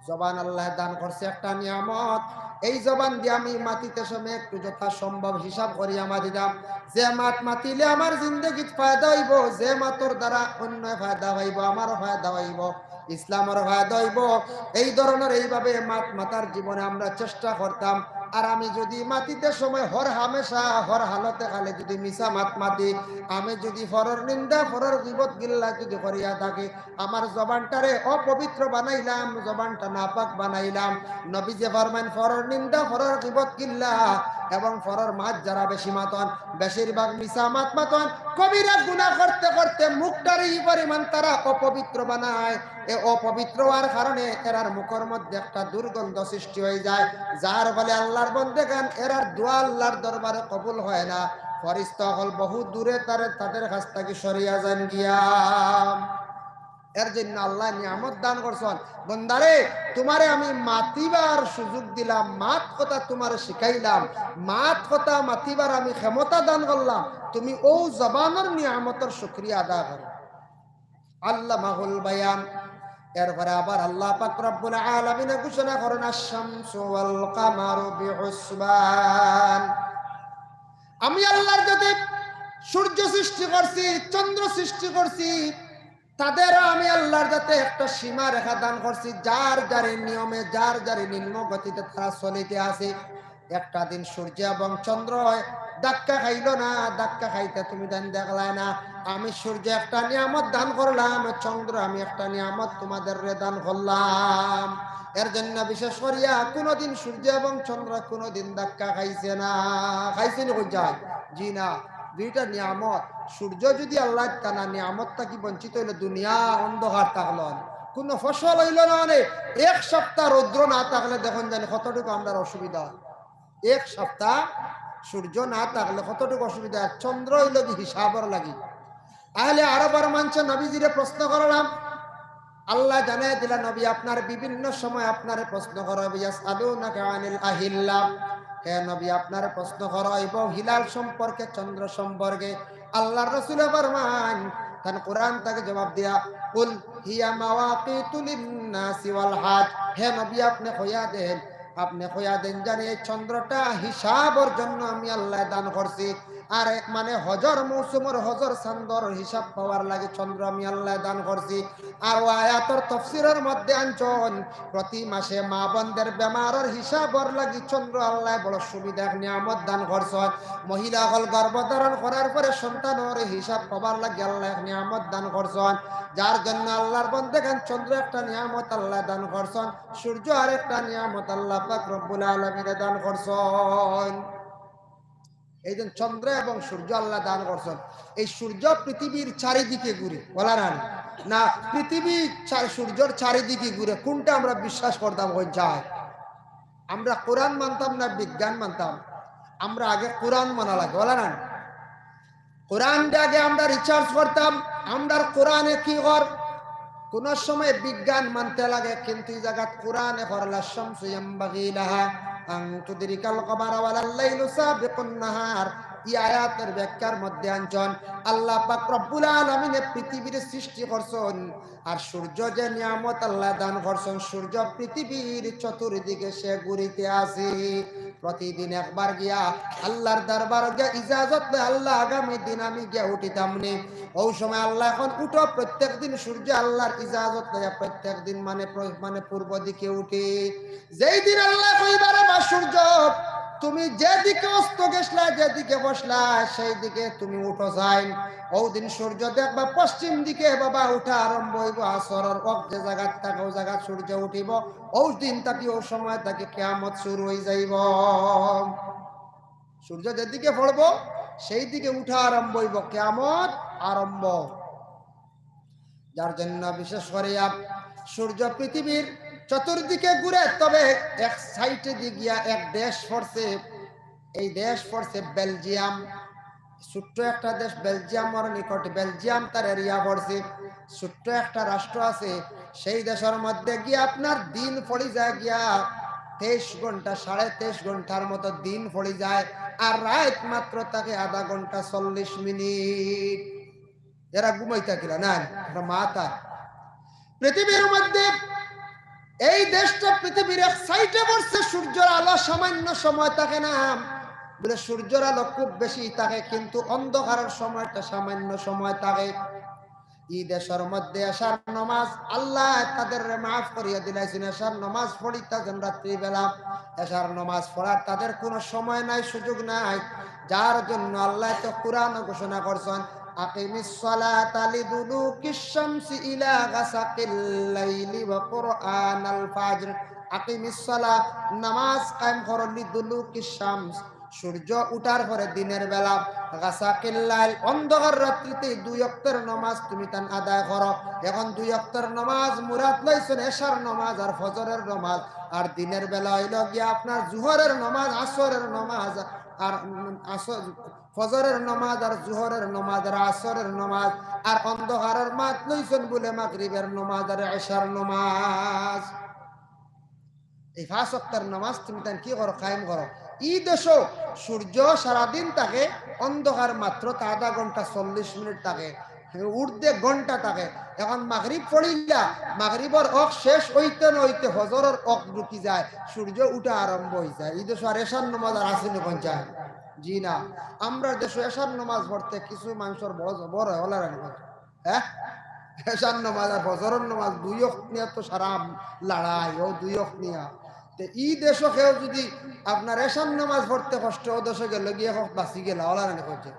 জবান আল্লায় দান করছে একটা নিয়ামত। এই জবান দিয়া আমি মাতিতে সময় একটু যথাসম্ভব হিসাব করিয়া মাতিতাম। যে মাত মাতিলে আমার জিন্দেগিত ফায়দা অইবো, যে মাতর দ্বারা অন্যয় ফায়দা পাইবো, আমারও ফায়দা অইবো, ইসলামর ফায়দা অইবো, এই ধরনর এইভাবে মাত মাতার জীবনে আমরা চেষ্টা করতাম। আর আমি যদি মাতিতে সময় হর হামেশা, হর হালতে খালে যদি মিছা মাত মাতি, আমি যদি পরর নিন্দা, পরর গিবত গিল্লা যদি করিয়া থাকি, আমার জবানটারে অপবিত্র বানাইলাম, জবানটা নাপাক বানাইলাম। নবীজি ফরমাইন, পরর নিন্দা, পরর গিবত গিল্লা এবং পরর মাত যারা বেশি মাতন, বেশিরভাগ মিছা মাত মাতন, কবিরা গুনাহ করতে করতে মুখটারে ই পরিমাণ তারা অপবিত্র বানায়। এ অপবিত্র হওয়ার কারণে এরার মুখর মধ্যে একটা দুর্গন্ধ সৃষ্টি হয়ে যায়, যার ফলে আল্লাহর বন্দেগান এরার দোয়া আল্লাহর দরবারে কবুল হয় না। ফরিস্তা হল বহু দূরে তারে, তাদের কাছ থাকি সরিয়া যান গিয়া। এর জন্য আল্লায় নিয়ামত দান করছইন, বন্দারে, তোমারে আমি মাতিবার সুযোগ দিলাম, মাত কথা তোমারে শিখাইলাম, মাত কথা মাতিবার আমি ক্ষমতা দান করলাম, তুমি অউ জবানর নিয়ামতর শুকরিয়া আদায় করো। আল্লামাহুল বায়ান। এরপরে আবার আল্লাহ পাক রব্বুল আলামিনে ঘোষণা করেন, "আশ-শামসু ওয়াল কামারু বিহুসবান।" আমি আল্লাহর যদি সূর্য সৃষ্টি করছি, চন্দ্র সৃষ্টি করছি, তাদেরও আমি আল্লাহর যাতে একটা সীমা রেখা দান করছি, যার যার নিয়মে, যার যার নিম্ন গতিতে তারা চলিতে আছে। একটা দিন সূর্য এবং চন্দ্র ধাক্কা খাইল না, ধাক্কা খাইতে তুমি দেন দেখলায় না। আমি সূর্য একটা নিয়ামত দান করলাম, চন্দ্র আমি একটা নিয়ামত তোমাদেররে দান করলাম। এর জন্য বিশেষ করিয়া কোনোদিন সূর্য এবং চন্দ্র কোনোদিন ধাক্কা খাইছে না। খাইছে নি কই যায়? জি না। দুইটা নিয়ামত। সূর্য যদি আল্লাহ তাআলা নিয়ামত থাকি বঞ্চিত হইলে দুনিয়া অন্ধকার থাকলো না, কোনো ফসল হইল না, মানে এক সপ্তাহ রৌদ্র না থাকলে দেখুন জানি কতটুকু আমরার অসুবিধা হয়। এক সপ্তাহ সূর্য না থাকলে কতটুকু অসুবিধা হয়। চন্দ্র হইল কি হিসাবর লাগি। আহলে আরবর মানষে নবীজিরে প্রশ্ন করলাম, আল্লাহ জানাই দিলা, নবী আপনার বিভিন্ন সময় আপনারে প্রশ্ন করা হবে, ইয়াসআলুনাকা আনিল আহিল্লা, হে নবী আপনারে প্রশ্ন করা হইব হিলাল সম্পর্কে, চন্দ্র সম্পর্কে। আল্লাহর রসুলে ফরমান, তান কোরআন থাকি জবাব দিয়া, "কুল হিয়া মাওয়াকিতু লিন্নাসি ওয়াল হাজ।" হে নবী, আপনে কইয়া দেন, আপনে কইয়া দেন জানি এই চন্দ্রটা হিসাবর জন্য আমি আল্লাহ দান করছি। আর মানে হজর মৌসুমর হজর চান্দর হিসাব পাওয়ার লাগি চন্দ্র আমি আল্লাহ দান করছি। আর ও আয়াতর তফসিরর মধ্যে আনছন, প্রতি মাসে মা বোনদের বেমারর হিসাবর লাগি চন্দ্র আল্লাহ বড় সুবিধা এক নিয়ামত দান করছন। মহিলা হল গর্ভধারণ করার পরে সন্তানর হিসাব পাবার লাগি আল্লাহ এক নিয়ামত দান করছন। যার জন্য আল্লাহর বন্দেগান চন্দ্র একটা নিয়ামত আল্লাহ দান করছন, সূর্য আর একটা নিয়ামত আল্লাহ পাক রব্বুল আলামিনে দান করছন। এই যে চন্দ্র এবং সূর্য আল্লাহ দান করছন, এই সূর্য পৃথিবীর চারিদিকে ঘুরে, বলা না? না, পৃথিবী চা-, সূর্যর চারিদিকে ঘুরে। কোনটা আমরা বিশ্বাস করতাম? কই যায়? আমরা কোরআন মানতাম না বিজ্ঞান মানতাম? আমরা আগে কোরআন মানা লাগে, বলা না? কোরআন আগে আমরা রিসার্চ করতাম, আমরার কোরআনে কি কর? কোন সময় বিজ্ঞান মানতে লাগে, কিন্তু এই জায়গাত কোরআনে কর, "লা শামসু ইয়ামবাগি লাহা আন তুদরিকাল কামারা ওয়ালাল লাইলু সাবিকুন নাহার।" এই আয়াতের ব্যাখ্যার মধ্যে আনছন, আল্লাহ পাক রব্বুল আলামিনে পৃথিবীর সৃষ্টি করছন, আর সূর্য যে নিয়ামত আল্লাহ দান করছন, সূর্য পৃথিবীর চতুর্দিকে সে ঘুরিতে আছে। প্রতিদিন একবার গিয়া আল্লাহর দরবার গিয়া ইজাজত লয়, "আল্লাহ, আগামী দিন আমি গিয়া উঠিতাম নি।" ও সময় আল্লাহ এখন উঠো, প্রত্যেক দিন সূর্য আল্লাহর ইজাজত লইয়া প্রত্যেক দিন মানে প্র-, মানে পূর্ব দিকে উঠে। যেই দিন আল্লাহ কইবা, "রে বা সূর্য, তুমি যেদিকে অস্ত গেছলা, যেদিকে বসলা, সেই দিকে তুমি উঠো যাইন।" ও দিন সূর্য দেখবা পশ্চিম দিকে, বাবা, উঠা আরম্ভ হইব। আসরর ওয়াক্ত যে জায়গাত থাকে, ও জায়গাত সূর্য উঠিব। ও দিন থাকি, ও সময় থাকি কিয়ামত শুরু হয়ে যাইব। সূর্য যেদিকে পড়ব, সেই দিকে উঠা আরম্ভ হইব, কিয়ামত আরম্ভ। যার জন্য বিশেষ করিয়া সূর্য পৃথিবীর চতুর্দিকে ঘুরে, তবে এক সাইডে দি গিয়া এক দেশ পড়ছে, এই দেশ পড়ছে বেলজিয়াম, ছোট্ট একটা দেশ বেলজিয়ামর নিকট, বেলজিয়াম তার এরিয়া পড়ছে, ছোট্ট একটা রাষ্ট্র আছে। সেই দেশর মধ্যে গিয়া আপনার দিন পড়ি যায় গিয়া তেইশ ঘন্টা, সাড়ে তেইশ ঘন্টার মতো দিন পড়ি যায়, আর রাইত মাত্র থাকে আধা ঘন্টা চল্লিশ মিনিট। এরা ঘুমাইতা কিলা না, এরা মাতা। পৃথিবীর মধ্যে এই দেশটা পৃথিবীর এক সাইডে পড়ছে, সূর্যর আলো সামান্য সময় থাকে না, বলে সূর্যর আলো খুব বেশি থাকে, কিন্তু অন্ধকারর সময়টা সামান্য সময় থাকে। ই দেশর মধ্যে এশার নমাজ আল্লায় তাদেররে মাফ করিয়া দিলাইছইন, এশার নমাজ পড়িতা যেন রাত্রিবেলা, এশার নমাজ পড়ার তাদের কোনো সময় নাই, সুযোগ নাই, যার জন্য আল্লায় তো কোরআনো ঘোষণা করছইন, আকিমিস সালাতা লিদুলুকিশ শামসি ইলা গাসাকিল লাইলি ওয়া কুরআনাল ফাজর। আকিমিস সালাহ, নামাজ কায়েম করো, লিদুলুকিশ শামস, সূর্য উঠার পরে দিনের বেলা, গাসাকিল লাইল, অন্ধকার রাত্রিতে দুই ওয়াক্তর নামাজ তুমি তান আদায় করো। এখন দুই ওয়াক্তর নামাজ মুরাদ লইছইন এশার নামাজ আর ফজরের নামাজ, আর দিনের বেলা অইলো গিয়া আপনার জুহরের নামাজ, আসরের নামাজ, আর, উম, আসর, ফজরের নামাজ আর জুহরের নামাজ আর আসরের নামাজ, আর অন্ধকারর মাত লইছইন বলে মাগরিবের নামাজ আর এশার নামাজ। এই পাঁচ ওয়াক্তর নামাজ তুমি তান কি করো? কায়েম করো। ই দেশো সূর্য সারাদিন থাকে, অন্ধকার মাত্র তা আধা ঘন্টা চল্লিশ মিনিট থাকে, উর্ধে ঘন্টা থাকে। এখন মাগরিব পড়িলা, মাগরিবর অক্ত শেষ অইতে না অইতে ফজরর অক্ত ঢুকি যায়, সূর্য উঠা আরম্ভ অই যায়। ই দেশো আর এশার নামাজ আর আছে নি কইন চাইন? জি না। আমরার দেশো এশার নামাজ পড়তে কিছু মানষর বড় জবর অয়, অলা রানি কইন। হ্যাঁ, এশার নামাজ আর ফজরর নামাজ দুই ওয়াক্ত নিয়া তো সারা লড়াই, ও দুই ওয়াক্ত নিয়া। তে ই দেশো কেউ যদি আপনার এশার নামাজ পড়তে কষ্ট, ও দেশো গেলে গিয়া এক ওয়াক্ত বাঁচি গেলা, অলা রানি কইন চাইন?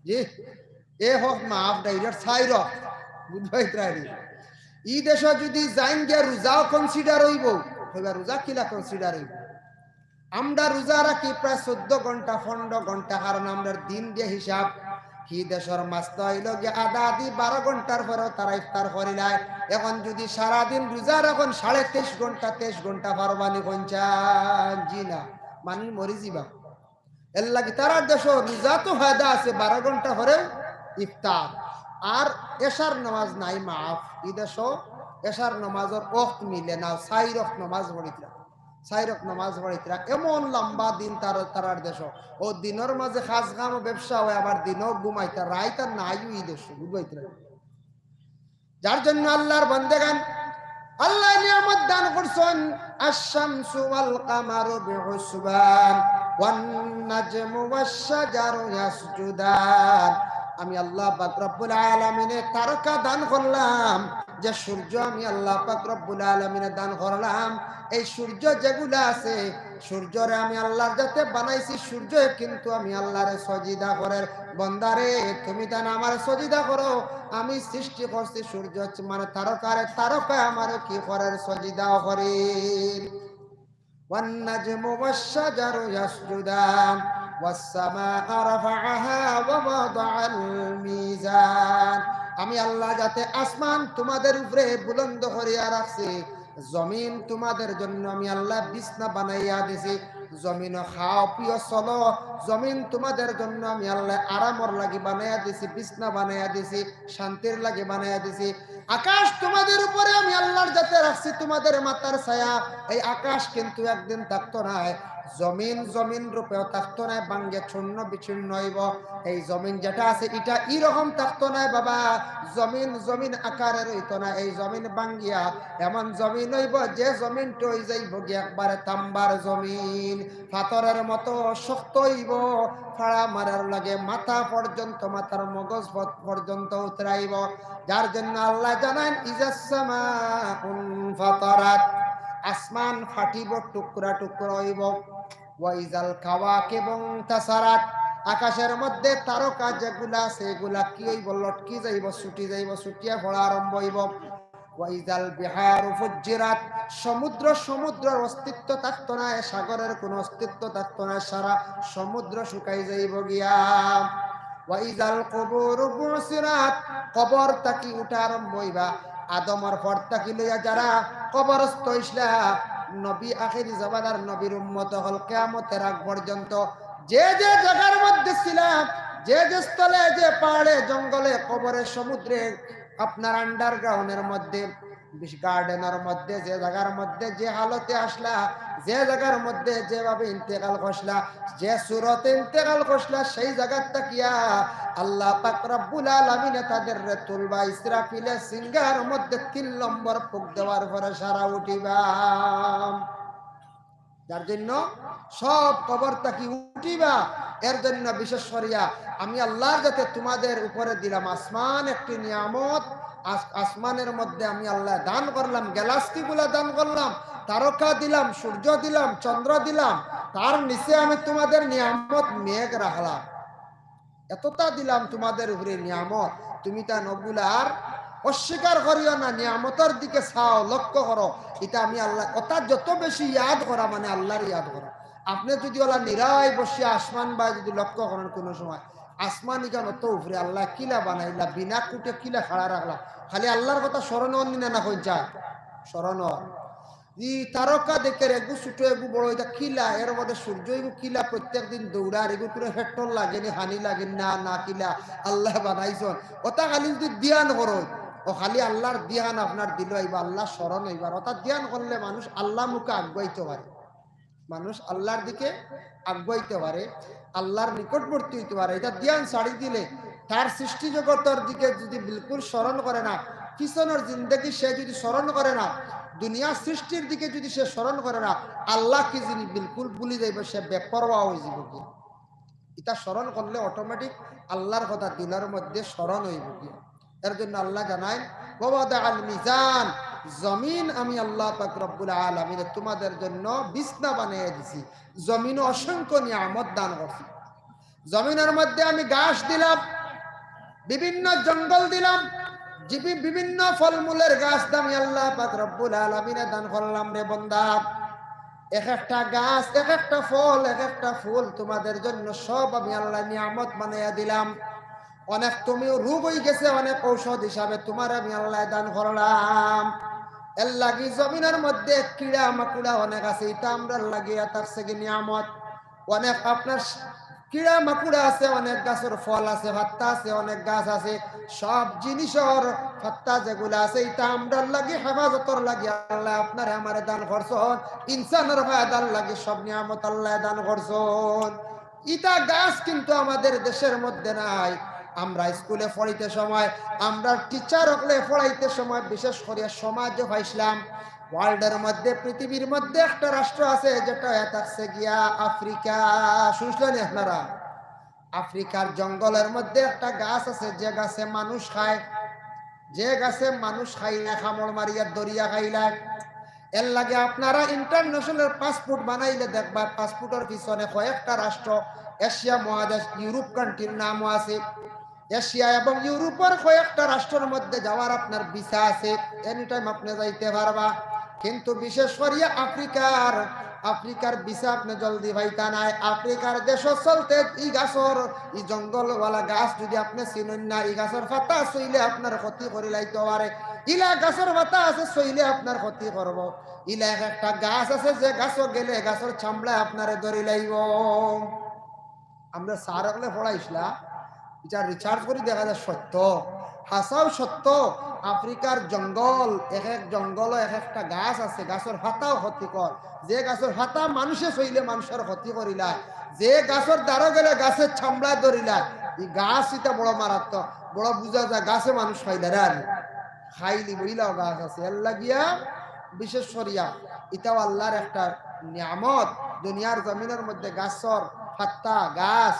জি, এক ওয়াক্ত মাফ, direct চাইর ওয়াক্ত। বুঝবায় ইতরানি? ই দেশো যদি যাইন গিয়া রোজাও consider অইবো, কইবা রোজা কিলা consider অইবো? আমরা রোজা রাখি প্রায় চৌদ্দ ঘন্টা, পনরো ঘন্টা, কারণ আমরার দিন দিয়া হিসাব। হি দেশর মাসলা অইলো গিয়া আধা আধি বারো ঘন্টার পরেও তারা ইফতার করিলায়। এখন যদি সারাদিন রোজা রাখইন সাড়ে তেইশ ঘন্টা, তেইশ ঘন্টা পারবা নি কইন চাইন? জি না, মানি মরি যিবা। এরলাগি তারার দেশো রোজা তো ফায়দা আছে, বারো ঘন্টা পরে ইফতার, আর এশার নামাজ নাই মাফ। ই দেশো এশার নামাজর ওয়াক্ত মিলে না, চাইর ওয়াক্ত নামাজ পড়িতরা, চাইর ওয়াক্ত নামাজ পড়িতরা, এমন লম্বা দিন তার, তারার দেশো। ও দিনর মাঝে কাজ কাম ও ব্যবসা অয়, আবার দিনো ঘুমাইতা, রাইত আর নাই ই দেশো, বুঝবায় ইতরানি? যার জন্য আল্লাহর বান্দেগান, আল্লায় নিয়ামত দান করছইন, আশ-শামসু ওয়াল কামারু বিহুসবান, ওয়ান নাজমু ওয়াশ শাজারু ইয়াসজুদান। আমি আল্লাহ পাক রব্বুল আলামিনে তারকা দান করলাম, যে সূর্য আমি আল্লাহ পাক রব্বুল আলামিনে দান করলাম, এই সূর্য যেগুলা আছে, সূর্যরে আমি আল্লাহর জাতে বানাইছি, সূর্যে কিন্তু আমি আল্লাহরে সজিদা করের। বন্দারে, তুমি তান আমারে সজিদা করো, আমি সৃষ্টি করছি সূর্য, মানে তারকারে, তারকায় আমারে কি করের? সজিদাও করের। ওয়ান নাজমু ওয়াশ শাজারু ইয়াসজুদান, ওয়াস সামাআ রাফাআহা ওয়া ওয়াদাআল মিজান। আমি আল্লাহ জাতে আসমান তোমাদের উপরে বুলন্দ করিয়া রাখছি, জমিন তোমাদের জন্য আমি আল্লাহ বিছনা বানাইয়া দিছি। জমিনো খাও, পিও, চলো। জমিন তোমাদের জন্য আমি আল্লাহ আরামর লাগি বানাইয়া দিছি, বিছনা বানাইয়া দিছি, শান্তির লাগি বানাইয়া দিছি। আকাশ তোমাদের উপরে আমি আল্লাহর জাতে রাখছি তোমাদের মাথার ছায়া। এই আকাশ কিন্তু একদিন থাকতো নায়। জমিন জমিন রূপেও থাকতো নায়, ভাঙ্গে চূর্ণ বিচূর্ণ অইবো। এই জমিন যেটা আছে, ইটা ই রকম থাকতো নায় বাবা। জমিন জমিন আকারে রইতো নায়। এই জমিন ভাঙ্গিয়া এমন জমিন অইবো, যে জমিনটা অই যাইবো গি একবারে তাম্বার জমিন, পাথরের মতো শক্ত অইবো, ফাড়া মারার লগে মাথা পর্যন্ত, মাথার মগজ প-, পর্যন্ত উতরাইবো। যার জন্য আল্লাহ জানাইন, ইজাস সামাউন ফাতারাত, আসমান ফাটিবো, টুকরা টুকরা অইবো। ওয়া ইজাল কাওয়াকিবু ইনতাসারাত, আকাশের মধ্যে তারকা যেগুলা আছে, এগুলা কি অইবো? লটকি যাইবো, ছুটি যাইবো, ছুটিয়া পড়া আরম্ভ অইবো। ওয়া ইজাল বিহারু ফুজ্জিরাত, সমুদ্র, সমুদ্রর অস্তিত্ব থাকতো নায়, সাগরের কোনো অস্তিত্ব থাকতো নায়, সারা সমুদ্র শুকাই যাইবো গিয়া। ওয়া ইজাল কুবুরু বুসিরাত, কবর থাকি উঠা আরম্ভ অইবা। আদমর পর থাকি লইয়া যারা কবরস্থ অইছলা, নবী আখেরি জমানার নবীর উম্মত অকল কিয়ামতের আগ পর্যন্ত যে যে জাগার মধ্যে ছিলা, যে যে স্থলে, যে পাহাড়ে, জঙ্গলে, কবরে, সমুদ্রে, আপনার আন্ডারগ্রাউন্ডের মধ্যে, বিশ গার্ডেনর মধ্যে, যে জাগার মধ্যে যে হালতে আসলা, যে জাগার মধ্যে যেভাবে ইন্তেকাল করছলা, যে সুরতে ইন্তেকাল করছলা, সেই জাগাত থাকিয়া আল্লাহ পাক রব্বুল আলামিনে তাদেররে তুলবা। ইসরাফিলে সিঙ্গার মধ্যে তিন নম্বর ফুক দেওয়ার পরে সারা উঠিবা। যার জন্য সব কবর থাকি উঠিবা। এর জন্য বিশেষ করিয়া আমি আল্লাহর যাতে তোমাদের উপরে দিলাম আসমান একটি নিয়ামত, আস-, আসমানের মধ্যে আমি আল্লাহ দান করলাম, গ্যালাক্সিগুলা দান করলাম, তারকা দিলাম, সূর্য দিলাম, চন্দ্র দিলাম, তার নিচে আমি তোমাদের নিয়ামত মেঘ রাখলাম। এতটা দিলাম তোমাদের উপরে নিয়ামত, তুমি তা নগুলার অস্বীকার করিও না, নিয়ামতর দিকে চাও, লক্ষ্য করো। এটা আমি আল্লাহ, কথা যত বেশি ইয়াদ করা মানে আল্লাহর ইয়াদ করা। আপনি যদি ওলা নিরাই বসে আসমান বায় যদি লক্ষ্য করেন কোনো সময়, আসমান ইখান অত উপরে আল্লাহ কিলা বানাইলা, বিনা কুটে কিলা খাড়া রাখলা, খালি আল্লাহর কথা স্মরণ অর নি না, না কই যায়? স্মরণ অর। ই তারকা দেখের, এগু ছোট, এগু বড়, এটা কিলা? এর মধ্যে সূর্য, এগু কিলা? প্রত্যেক দিন দৌড়ার, এগু করে পেট্রোল লাগে নি, হানি লাগে না, না কিলা? আল্লাহ বানাইছন। ওটা খালি যদি ধ্যান করো, ও খালি আল্লাহর ধ্যান আপনার দিল আইবা, আল্লাহ স্মরণ হইবার। ওটা ধ্যান করলে মানুষ আল্লাহ মুখে আগুয়াইতে পারে, মানুষ আল্লাহর দিকে আগুয়াইতে পারে, আল্লাহর নিকটবর্তী হইতে পারে। এটা ধ্যান ছাড়ি দিলে তার সৃষ্টি জগতর দিকে যদি বিলকুল স্মরণ করে না, পিছনের জিন্দেগি সে যদি স্মরণ করে না, দুনিয়া সৃষ্টির দিকে যদি সে স্মরণ করে না, আল্লাহ কি জিনিস বিলকুল ভুলি যাইব, সে বেপরোয়া হয়ে যাইব কি। এটা স্মরণ করলে অটোমেটিক আল্লাহর কথা দিলর মধ্যে স্মরণ হইব কি। এর জন্য আল্লাহ জানাইন, "ওয়াদা আল মিজান", জমিন আমি আল্লাহ পাক রব্বুল আলামিন তোমাদের জন্য বিছনা বানিয়ে দিছি, জমিন অসংখ্য নিয়ামত দান করছি। জমিনের মধ্যে আমি ঘাস দিলাম, বিভিন্ন জঙ্গল দিলাম, জীবি-, বিভিন্ন ফলমূলের গাছ আমি আল্লাহ পাক রব্বুল আলামিনে দান করলাম রে বন্দা। এক একটা গাছ, এক একটা ফল, এক একটা ফুল তোমাদের জন্য সব আমি আল্লাহ নিয়ামত বানাইয়া দিলাম। অনেক তুমি রোগ হয়ে গেছে, অনেক ঔষধ হিসাবে তোমার আমি আল্লাহ দান করলাম। এর লাগি জমিনের মধ্যে কিড়া মাকুড়া অনেক আছে, এটা আমরার লাগিয়া থাকছে কি নিয়ামত। অনেক আপনার কিড়া মাকুড়া আছে, অনেক গাছের ফল আছে, পাত্তা আছে, অনেক গাছ আছে, সব জিনিসের পাত্তা যেগুলা আছে, এটা আমরার লাগি হেফাজতর লাগি আল্লাহ আপনারে আমারে দান করছন। ইনসানের ফায়দার লাগি সব নিয়ামত আল্লাহ দান করছন। ইটা গাছ কিন্তু আমাদের দেশের মধ্যে নাই। আমরা স্কুলে পড়াইতে সময়, আমরা টিচার হকলে পড়াইতে সময়, বিশেষ করিয়া সমাজে পাইছিলাম, ওয়ার্ল্ডের মধ্যে, পৃথিবীর মধ্যে একটা রাষ্ট্র আছে যেটা হয়ে থাকছে গিয়া আফ্রিকা। শুনছিলেন আপনারা? আফ্রিকার জঙ্গলের মধ্যে একটা গাছ আছে, যে গাছে মানুষ খায়, যে গাছে মানুষ খাইলে কামড় মারিয়া দরিয়া খাইলায়। এর লাগি আপনারা ইন্টারন্যাশনাল পাসপোর্ট বানাইলে দেখবা, পাসপোর্টের পিছনে কয়েকটা রাষ্ট্র, এশিয়া মহাদেশ, ইউরোপ কান্ট্রির নামও আছে। এশিয়া এবং ইউরোপের কয়েকটা রাষ্ট্রের মধ্যে যাওয়ার আপনার ভিসা আছে, এনি টাইম আপনি যাইতে পারবা। কিন্তু বিশেষ করিয়া আফ্রিকার, আফ্রিকার ভিসা আপনি জলদি পাইতা নাই। আফ্রিকার দেশ চলতে ই গাছর, ই জঙ্গলওয়ালা গাছ যদি আপনি চিনইন না, ই গাছর পাতা ছইলে আপনার ক্ষতি করি লাইতে পারে। ইলা গাছর পাতা আছে, ছইলে আপনার ক্ষতি করব। ইলা এক একটা গাছ আছে, যে গাছও গেলে গাছর চামড়া আপনারে ধরি লাইব। আমরা স্যার হকলে পড়াইছিলা, এটা রিসার্চ করি দেখা যায় সত্য, হাছাও সত্য। আফ্রিকার জঙ্গল, এক এক জঙ্গল এক একটা গাছ আছে, গাছর পাতাও ক্ষতিকর। যে গাছর পাতা মানুষে ছইলে মানুষের ক্ষতি করিলায়, যে গাছর দ্বারো গেলে গাছের চামড়া ধরিলায়, এই গাছ এটা বড় মারাত্মক, বড় বুঝা যায় গাছে মানুষ খাইলে রে আনি। খাইলি বইলাও গাছ আছে, এর লাগিয়া বিশেষ করিয়া ইটাও আল্লাহর একটা নিয়ামত। দুনিয়ার জমিনের মধ্যে গাছর পাতা, গাছ,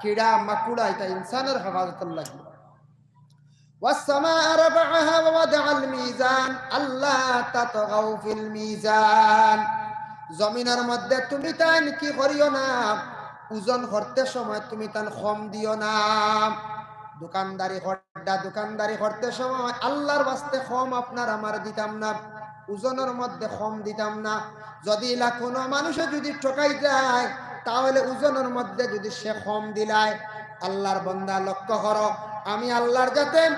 কিড়া, মাকুড়া, এটা ইনসানের হেফাজতর লাগি। والسماء رفعها ووضع الميزان ألا تطغوا في الميزان। জমিনের মধ্যে তুমি তাইন কি করিও না, ওজন করতে সময় তুমি তান কম দিও না। দোকানদারি করডা, দোকানদারি করতে সময় আল্লাহর ওয়াস্তে কম আপনার আমার দিতাম না, ওজনের মধ্যে কম দিতাম না। যদি ইলা কোনো মানুষে যদি ঠকাই যায়, তাহলে ওজনের মধ্যে যদি সে কম দিলায়, আল্লাহর বন্দা লক্ষ্য করো, আমি আল্লাহর যাতে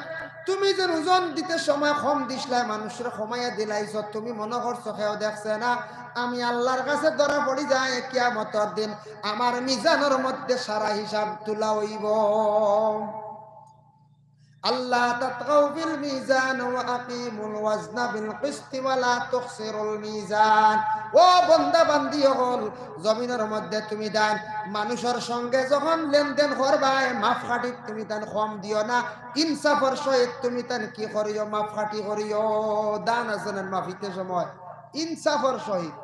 তুমি যেন ওজন দিতে সময় কম দিছলায়, মানুষরে কমাইয়া দিলাইছো, তুমি মনো করছো কেউ দেখছে না। আমি আল্লার কাছে ধরা পড়ি যাই, কিয়ামতর দিন আমার মিজানর মধ্যে সারা হিসাব তুলা অইবো। আল্লা তাতগাউ ফিল মিজান ওয়া আকিমুল ওয়াজনা বিল কিসতি ওয়া লা তুখসিরুল মিজান। ও বন্দা বান্দি অকল, জমিনর মধ্যে তুমি তান মানুষর সঙ্গে যখন লেনদেন করবায়, মাপকাঠিত তুমি তান কম দিও না, ইনসাফর সহিত তুমি তান কি করিও, মাপকাঠি করিও। ধান আছে না মাপিতে সময়, ইনসাফর সহিত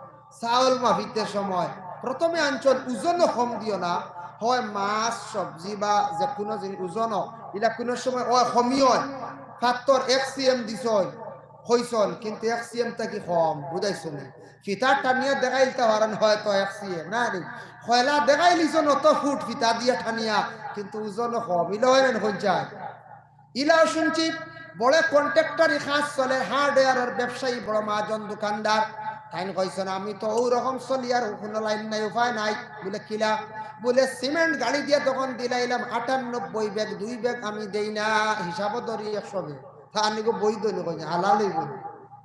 চাউল মাপিতে সময় প্রথমে আনছইন ওজনো কম দিও না, হয় মাছ, সবজি বা যে কুনু জিনিস ওজনো, ইলা কুনু সময় অয় কমি অয়, ফাত্তর এক সিএম দিছইন, কইছইন, কিন্তু এক সিএম থাকি কম, বুঝাইছো নি? ফিতা টানিয়া দেখাইলতা পারইন হয়তো এক সিএম, না নি? কয়লা দেখাইলিছইন অত ফুট ফিতা দিয়া টানিয়া, কিন্তু ওজনো কম, ইলা অয় না নি কইন চাই? ইলাও শুনছি, বড় কন্ট্রাক্টরি কাজ চলে, হার্ডওয়্যারর ব্যবসায়ী, বড় মহাজন দোকানদার। তাইন কইছইন, "আমি তো অউ রকম চলি, আর কুনু লাইন নাই, উপায় নাই।" বুলে, "কিলা?" বুলে, "সিমেন্ট গাড়ি দিয়া তখন দিলাইলাম আটানব্বই ব্যাগ, দুই ব্যাগ আমি দেই না, হিসাবো ধরি একশো ব্যাগ।" তা আনিগো বৈধ নি, কইন হালাল অইবো নি?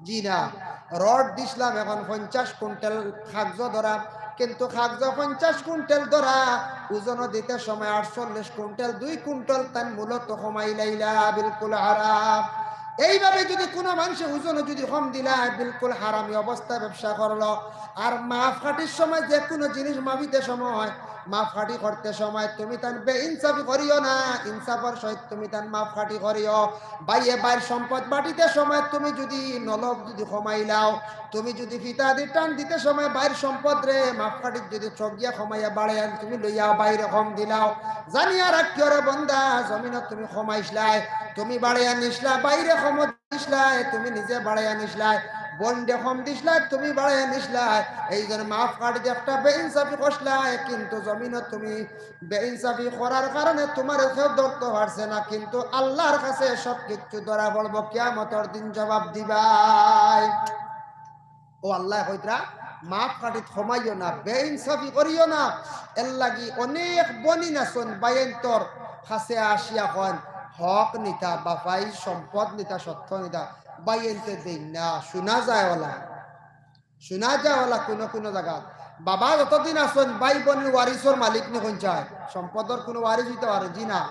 জি না। রড দিছলাম, এখন পঞ্চাশ কুইন্টাল কাগজো ধরা, কিন্তু কাগজো পঞ্চাশ কুইন্টাল ধরা, ওজনো দিতে সময় আটচল্লিশ কুইন্টাল, দুই কুইন্টাল তান মূলত কমাইলাইলা, বিলকুল হারাম। এইভাবে যুদি কুনু মানষে ওজনো যুদি কম দিলায়, বিলকুল হারামি অবস্থায় ব্যবসা করলো। আর মাপকাঠির সময় যে কুনু জিনিস মাপিতে সময়, মাপকাঠি করতে সময় তুমি তান বেইনসাফি করিও না, ইনসাফর সহিত তুমি তান মাপকাঠি করিও। ভাইয়ে ভাইর সম্পদ বাটিতে সময় তুমি যুদি নলব যুদি কমাইলাও, তুমি যুদি ফিতা দি টান দিতে সময় ভাইর সম্পদরে মাপকাঠিত যুদি চগিয়া কমাইয়া বাড়াইয়া তুমি লইয়াও, ভাইরে কম দিলাও, জানিয়া রাখিও রে বন্দা, জমিনো তুমি কমাইছলায়, তুমি বাড়াইয়া নিছলায়, ভাইরে কম দিছলায়, তুমি নিজে বাড়াইয়া নিছলায়, বইনরে কম দিছলায়, তুমি বাড়াইয়া নিছলায়। এই জন্য মাপকাঠিত একটা বেইনসাফি করছলায়, কিন্তু জমিনো তুমি বেইনসাফি করার কারণে তুমারে কেউ ধরতো পারছে না, কিন্তু আল্লার কাছে সব কিচ্ছু ধরা পড়বো, কিয়ামতর দিন জবাব দিবায়। ও আল্লায় কইতরা, মাপকাঠিত কমাইও না, বেইনসাফি করিও না। এরলাগি অনেক বইন আছইন, ভাইয়াইন্তর কাছে আসিয়া কইন, হক নিতা, বাফাই সম্পদ নিতা, সত্ত্ব নিতা, ভাইয়াইন্তে দেইন না, শুনা যায় অলা। শুনা যায় অলা কুনু কুনু জাগাত। বাবা যতদিন আছইন, ভাই বইনর ওয়ারিসর মালিক নি কইন চাই? সম্পদর কুনু ওয়ারিস অইতা পারে? জি না।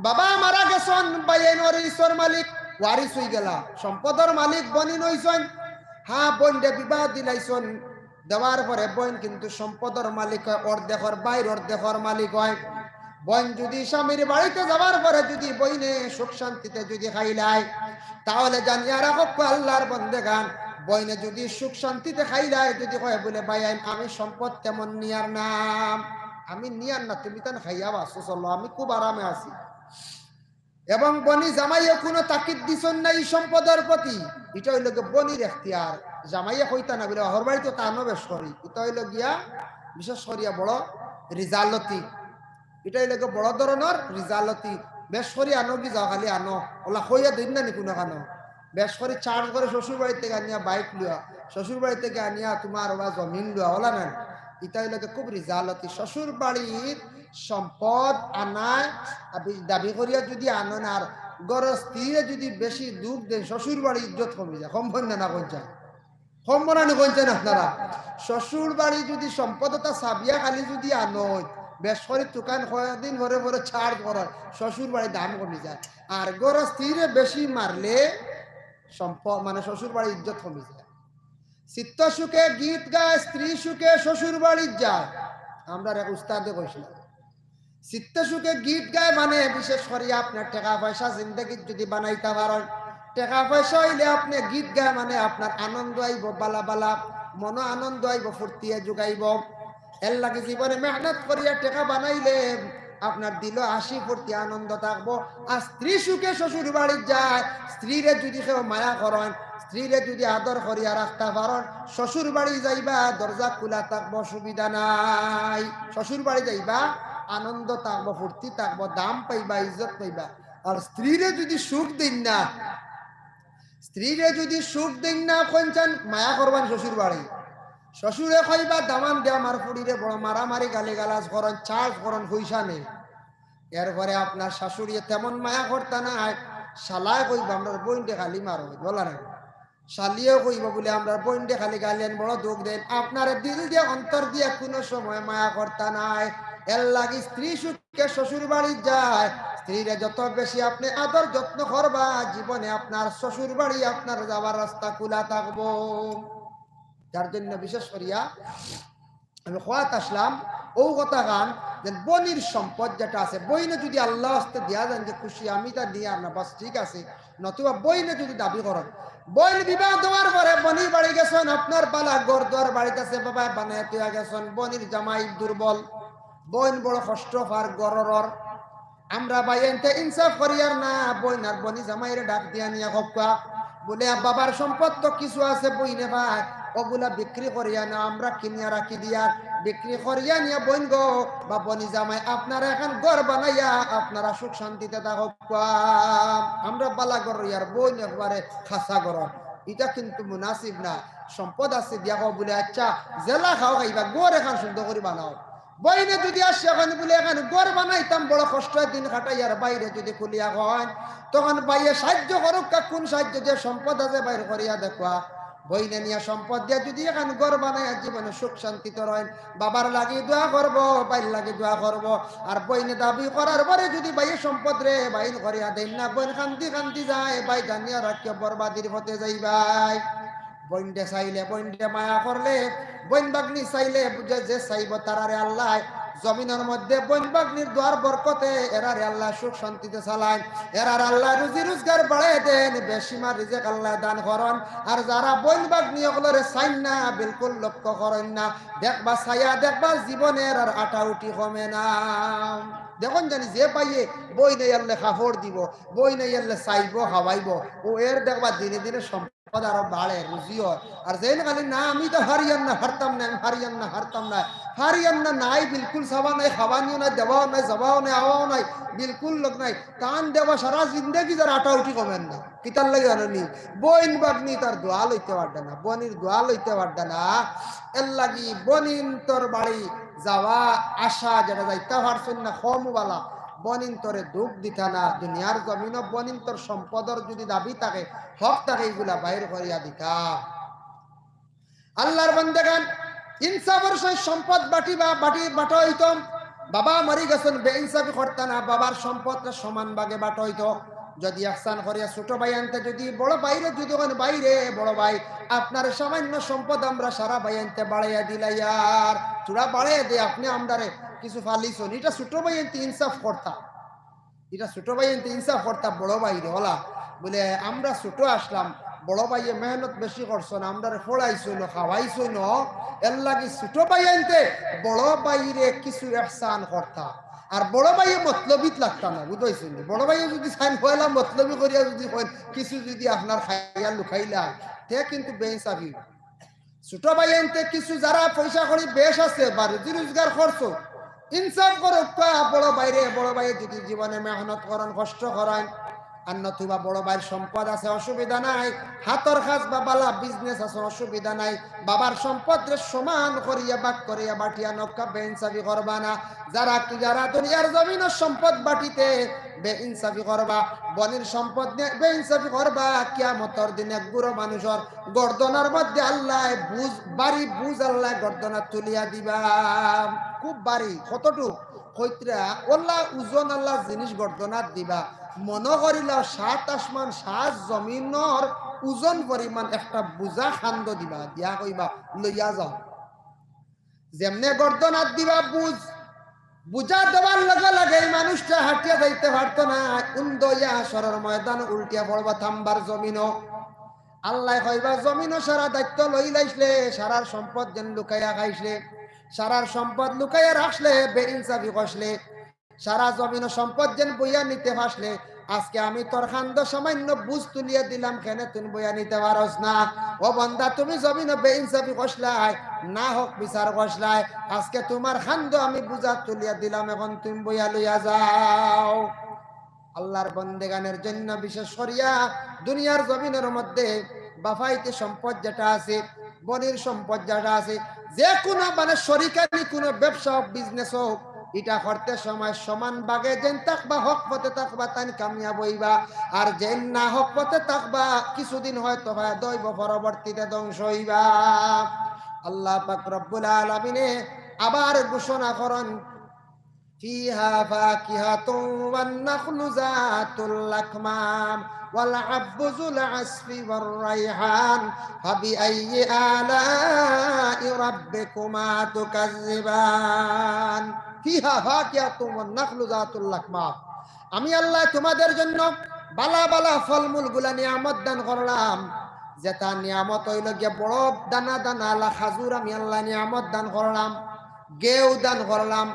বাবা মারা গেছইন, ভাইয়াইন ওয়ারিসর মালিক, ওয়ারিস অইগেলা। সম্পদর মালিক বইন অইছইন। হ্যাঁ, বইনরে বিবাহ দিলাইছইন, দেওয়ার পরে বইন কিন্তু সম্পদর মালিক অয়, অর্ধেকর ভাইর অর্ধেকর মালিক অয়। বইন যুদি স্বামীর বাড়িতে যাওয়ার পরে যুদি বইনে সুখ শান্তিতে যুদি খাইলায়, তাহলে জানিয়া রাখো, আল্লার বন্দেগান, বইনে যুদি সুখ শান্তিতে খাইলায়, যুদি কয় বুলে, "ভাইয়াইন, আমি সম্পদ তেমন নিয়ার না, আমি নিয়ার না, তুমি তান খাইয়া বাঁচো, চলো, আমি খুব আরামে আছি।" এবং বইনে জামাইয়ে কুনু তাকিদ দিছইন না ই সম্পদর প্রতি, ইটা অইলো গি বইনর এখতিয়ার। জামাইয়ে কইতা না বুলে, "অহর বাড়িত তো আনো বেশ করি।" ইটা অইলো গিয়া বিশেষ করিয়া বড় রিজালতি। ইটা অইলো গি বড় ধরনর রিজালতি। "বেশ করি আনো গি যাও, খালি আনো।" অলা কইয়া দেইন না নি কুনু কানো। বেশ করি চার্জ করে শ্বশুর বাড়ি থাকি আনিয়া বাইক লওয়া, শ্বশুর বাড়ি থাকি আনিয়া তুমার অলা জমিন লওয়া, অলা না নি? ইটা অইলো গি খুব রিজালতি। শ্বশুর বাড়ির সম্পদ আনায়, আবি-, দাবি করিয়া যুদি আনইন আর ঘরর স্ত্রীরে যুদি বেশি দুখ দেইন, শ্বশুর বাড়ির ইজ্জত কমি যায়, কমবো না, না কইন চাই? কমবো না নি কইন চাই আপনারা? শ্বশুর বাড়ি যুদি সম্পদ অতা চাবিয়া খালি যুদি আনইন, বেশ করি তুকান কয়েকদিন পরে পরে চার্জ করইন, শ্বশুর বাড়ির দাম কমি যায়। আর ঘরর স্ত্রীরে বেশি মারলে সম্পদ, মানে, শ্বশুর বাড়ির ইজ্জত কমি যায়। চিত্ত সুখে গীত গায়, স্ত্রী সুখে শ্বশুর বাড়িত যায়। আমরার এক উস্তাদে কইছলা, চিত্ত সুখে গীত গায় মানে বিশেষ করি আপনার টেকা পয়সা জিন্দেগিত যুদি বানাইতা পারইন, টেকা পয়সা অইলে আপনে গীত গায় মানে আপনার আনন্দ আইবো, বালা বালা মনো আনন্দ আইবো, ফুর্তিয়ে জুগাইবো। এরলাগি জীবনে মেহনত করিয়া টেকা বানাইলে আপনার দিলো হাসি ফুর্তি আনন্দ থাকবো। আর স্ত্রী সুখে শ্বশুর বাড়িত যায়, স্ত্রীরে যুদি কেউ মায়া করইন, স্ত্রীরে যুদি আদর করিয়া রাখতা পারইন, শ্বশুর বাড়ি যাইবা, দরজা খুলা থাকবো, অসুবিধা নাই। শ্বশুর বাড়ি যাইবা, আনন্দ থাকবো, ফুর্তি থাকবো, দাম পাইবা, ইজ্জত পাইবা। আর স্ত্রীরে যুদি সুখ দেইন না, স্ত্রীরে যুদি সুখ দেইন না, কইন চান মায়া করবা নি শ্বশুর বাড়ি? শ্বশুরে কইবা, "দামান দে আমার ফুড়িরে বড় মারামারি গালিগালাজ করইন, চার্জ করইন, পয়সা নেই।" এরপরে আপনার শাশুড়িয়ে তেমন মায়া করতা নায়, শালায় কইবা, "আমরার বইনরে খালি মারো", বলা না? শালিয়েও কইবা বুলে, "আমরার বইনরে খালি গাইলেন, বড় দুখ দেন।" আপনারে দিল দিয়া, অন্তর দিয়া কুনু সময় মায়া করতা নায়। এরলাগি স্ত্রী সুখে শ্বশুর বাড়ি যায়, স্ত্রীরে যত বেশি আপনে আদর যত্ন করবা, জীবনে আপনার শ্বশুর বাড়ি আপনার যাওয়ার রাস্তা খুলা থাকবো। যার জন্য বিশেষ করিয়া আমি কওয়াত আসলাম, অউ কথাখান, যে বইনর সম্পদ যেটা আছে, বইনে যুদি আল্লার ওয়াস্তে দিয়া যাইন যে খুশি, আমি তা নিয়ার না, বাস ঠিক আছে, নতুবা বইনে যুদি দাবি করইন, বইন বিবাহ দেওয়ার পরে বইনর বাড়ি গেছইন, আপনার বালা ঘর দুয়ার বাড়িত আছে, বাবায় বানাইয়া থইয়া গেছইন, বইনর জামাই দুর্বল, বইন বড় কষ্ট পার ঘরর। আমরা ভাইয়াইন্তে ইনসাফ করিয়ার না, বইন আর বইনর জামাইরে ডাক দিয়া নিয়া কউক্কা, বুলে, "বাবার সম্পদ তো কিছু আছে বইনে পায়, অগুলা বিক্রি করিয়া না, আমরা কিনিয়া রাখি দিয়ার, বিক্রি করিয়া নিয়া বইন গো বা বইনর জামাই আপনারা এখান ঘর বানাইয়া আপনারা সুখ শান্তিতে থাকউক্কা।" আমরা বালা ঘরর আর বইন একবারে খাসা ঘরর, ইটা কিন্তু মুনাসিব না। সম্পদ আছে দিয়া কও বুলে, "আচ্ছা, যেলা খাও খাইবা, ঘর এখান সুন্দর করি বানাও।" বইনে যুদি আসে কইন বুলে, "এখান ঘর বানাইতাম, বড় কষ্টে দিন কাটাইয়ার", বাইরে যুদি খুলিয়া কইন, তখন ভাইয়ে সাইয্য করউক্কা, কুন সাইয্য? যে সম্পদ আছে বাইর করিয়া দেউক্কা। বইনে নিয়া সম্পদ দিয়া যুদি এখান ঘর বানাইয়া জীবনে সুখ শান্তিতে রইন, বাবার লাগি দোয়া করবো, ভাইর লাগি দোয়া করবো। আর বইনে দাবি করার পরে যুদি ভাইয়ে সম্পদরে বাইর করিয়া দেইন না, বইন কান্দি কান্দি যায়, ভাই জানিয়া রাখিও বরবাদির পথে যাইবায়। বইনরে চাইলে, বইনরে মায়া করলে, বইন ভাগ্নি চাইলে, বুঝে যে চাইবো তারারে আল্লায় জমিনর মধ্যে বইন ভাগ্নির দোয়ার বরকতে এরারে আল্লায় সুখ শান্তিতে চালাইন, এরার আল্লায় রুজি রোজগার বাড়াই দেইন, বেশিমার রিজিক আল্লায় দান করইন। আর যারা বইন ভাগ্নি অকলরে চাইন না, বিলকুল লক্ষ্য করইন না, দেখবা চাইয়া দেখবা জীবনে এরার আটাউটি কমে না। দেখইন জানি যে ভাইয়ে বইন আইয়ারলে কাপড় দিবো, বইন আইয়ারলে চাইবো, খাওয়াইবো, অউ এর দেখবা দিনে দিনে সম্পদ আরো বাড়ে, রুজি অয়। আর যেইন খালি, "না, আমি তো পারিয়ার না, পারতাম না, আমি পারিয়ার না, পারতাম না, পারিয়ার না, নাই, বিলকুল চাওয়া নাই, খাওয়ানিও নাই, দেওয়াও নাই, যাওয়াও নাই, আওয়াও নাই, বিলকুল লগ নাই", তান দেখবা সারা জিন্দেগি যার আটাউটি কমের না। কিতার লাগি জানো নি? বইন ভাগ্নি তার দোয়া লইতে পারতা না, বইনর দোয়া লইতে পারতা না। এরলাগি বইনতর বাড়ি যাওয়া আসা যেটা যাইতা পারছইন না, কম বালা, বইনতরে দুখ দিতা না। দুনিয়ার জমিনো বইনতর সম্পদর যুদি দাবি থাকে, হক থাকে, ইগুলা বাইর করিয়া দিতা। আল্লার বান্দেগান, ইনসাফর সহিত সম্পদ বাটিবা, বাটি, বাটা অইতো। বাবা মরি গেছইন, বেইনসাফি করতা না, বাবার সম্পদটা সমান ভাগে বাটা অইতো। যুদি ইহসান করিয়া ছোট ভাইয়াইন্তে যুদি বড় ভাইরে যুদি কইন, "ভাইরে, বড় ভাই, আপনার সামান্য সম্পদ আমরা সারা ভাইয়াইন্তে বাড়াইয়া দিলাইয়ার, থুড়া বাড়াইয়া দে, আপনে আমরারে কিছু ফালিছইন", ইটা ছোট ভাইয়াইন্তে ইনসাফ করতা। ইটা ছোট ভাইয়াইন্তে ইনসাফ করতা বড় ভাইরে, অলা বুলে, "আমরা ছোট আছলাম, বড় ভাইয়ে মেহনত বেশি করছইন, আমরারে পড়াইছইন, খাওয়াইছইন, এরলাগি ছোট ভাইয়াইন্তে বড় ভাইরে কিছু ইহসান করতা।" আর বড় ভাইয়ে মতলবিত লাগতা না, বুঝাইছইন নি? বড় ভাইয়ে যুদি চাইন পয়লা মতলবি করিয়া যুদি কইন, "কিছু যুদি আপনার খাইয়া লুকাইলা", তে কিন্তু বেইনসাফি। ছোট ভাইয়াইন্তে কিছু যারা পয়সা কড়ি বেশ আছে বা রুজি রোজগার করছো, ইনসাফ করউক্কা, বড় ভাইরে, বড় ভাইয়ে যুদি জীবনে মেহনত করইন, কষ্ট করইন, আর নতুবা বড় ভাইর সম্পদ আছে, অসুবিধা নাই, হাতর কাজ বা বালা business আছে, অসুবিধা নাই, বাবার সম্পদরে সমান করিয়া ভাগ করিয়া বাটিয়া নেউক্কা, বেইনসাফি করবা না। যারা কি, যারা দুনিয়ার জমিনো সম্পদ বাটিতে বেইনসাফি করবা, বইনর সম্পদ নিয়া বেইনসাফি করবা, কিয়ামতর দিন এক গুরু মানুষর গর্দনার মধ্যে আল্লায় বুঝ, ভারি বুঝ আল্লায় গর্দনাত তুলিয়া দিবা। খুব ভারি, কতটুক? কইতরা, অলা ওজন আল্লার জিনিস গর্দনাত দিবা। মনো করিলাও, সাত আসমান, সাত জমিনর ওজন পরিমাণ একটা বুঝা কান্দো দিবা, দিয়া কইবা, "লইয়া যাও।" যেমনে গর্দনাত দিবা বুঝ, বুঝা দেওয়ার লগে লগে এই মানুষটা হাঁটিয়া যাইতে পারতো না, উন্দইয়া হাশরর ময়দান উল্টিয়া পড়বা তাম্বার জমিনো। আল্লায় কইবা, "জমিনো সারা দায়িত্ব লইলাইছলে, সারার সম্পদ যেন লুকাইয়া খাইছলে, সারার সম্পদ লুকাইয়া রাখছলে, বেইনসাফি করছলে, সারা জমিনো সম্পদ যেন বইয়া নিতে পারছলে, আজকে আমি তোর কান্দো সামান্য বুঝ তুলিয়া দিলাম, কেনে তুই বইয়া নিতে পারস না? ও বান্দা, তুমি জমিনো বেইনসাফি করছলায়, না হক বিচার করছলায়, আজকে তুমার কান্দো আমি বুঝা তুলিয়া দিলাম, এখন তুমি বইয়া লইয়া যাও।" আল্লার বন্দেগানের জন্য বিশেষ করিয়া দুনিয়ার জমিনর মধ্যে বাফাইতে সম্পদ যেটা আছে, বইনর সম্পদ যেটা আছে, যে কোনো মানে শরিকানি কোনো ব্যবসা হোক, business হোক, ইটা করতে সময় সমান ভাগে যেইন থাকবা, হক পথে থাকবা, তাইন কামিয়াব অইবা। আর যেইন না হক পথে থাকবা, কিছুদিন হয়তো ফায়দা অইবো, পরবর্তীতে ধ্বংস অইবা। আল্লাহ পাক রব্বুল আলামিনে আবার ঘোষণা করইন, فيها فاكهة والنخل ذات الأكمام والحب ذو العصف والريحان فبأي آلاء ربكما تكذبان فيها فاكهة والنخل ذات الأكمام। আমি আল্লায় তুমাদের জন্য বালা বালা ফলমূলগুলা নিয়ামত দান করলাম, যেটা নিয়ামত অইলো গিয়া বড় দানা দানা আলা খাজুর আমি আল্লায় নিয়ামত দান করলাম, গেউ দান করলাম,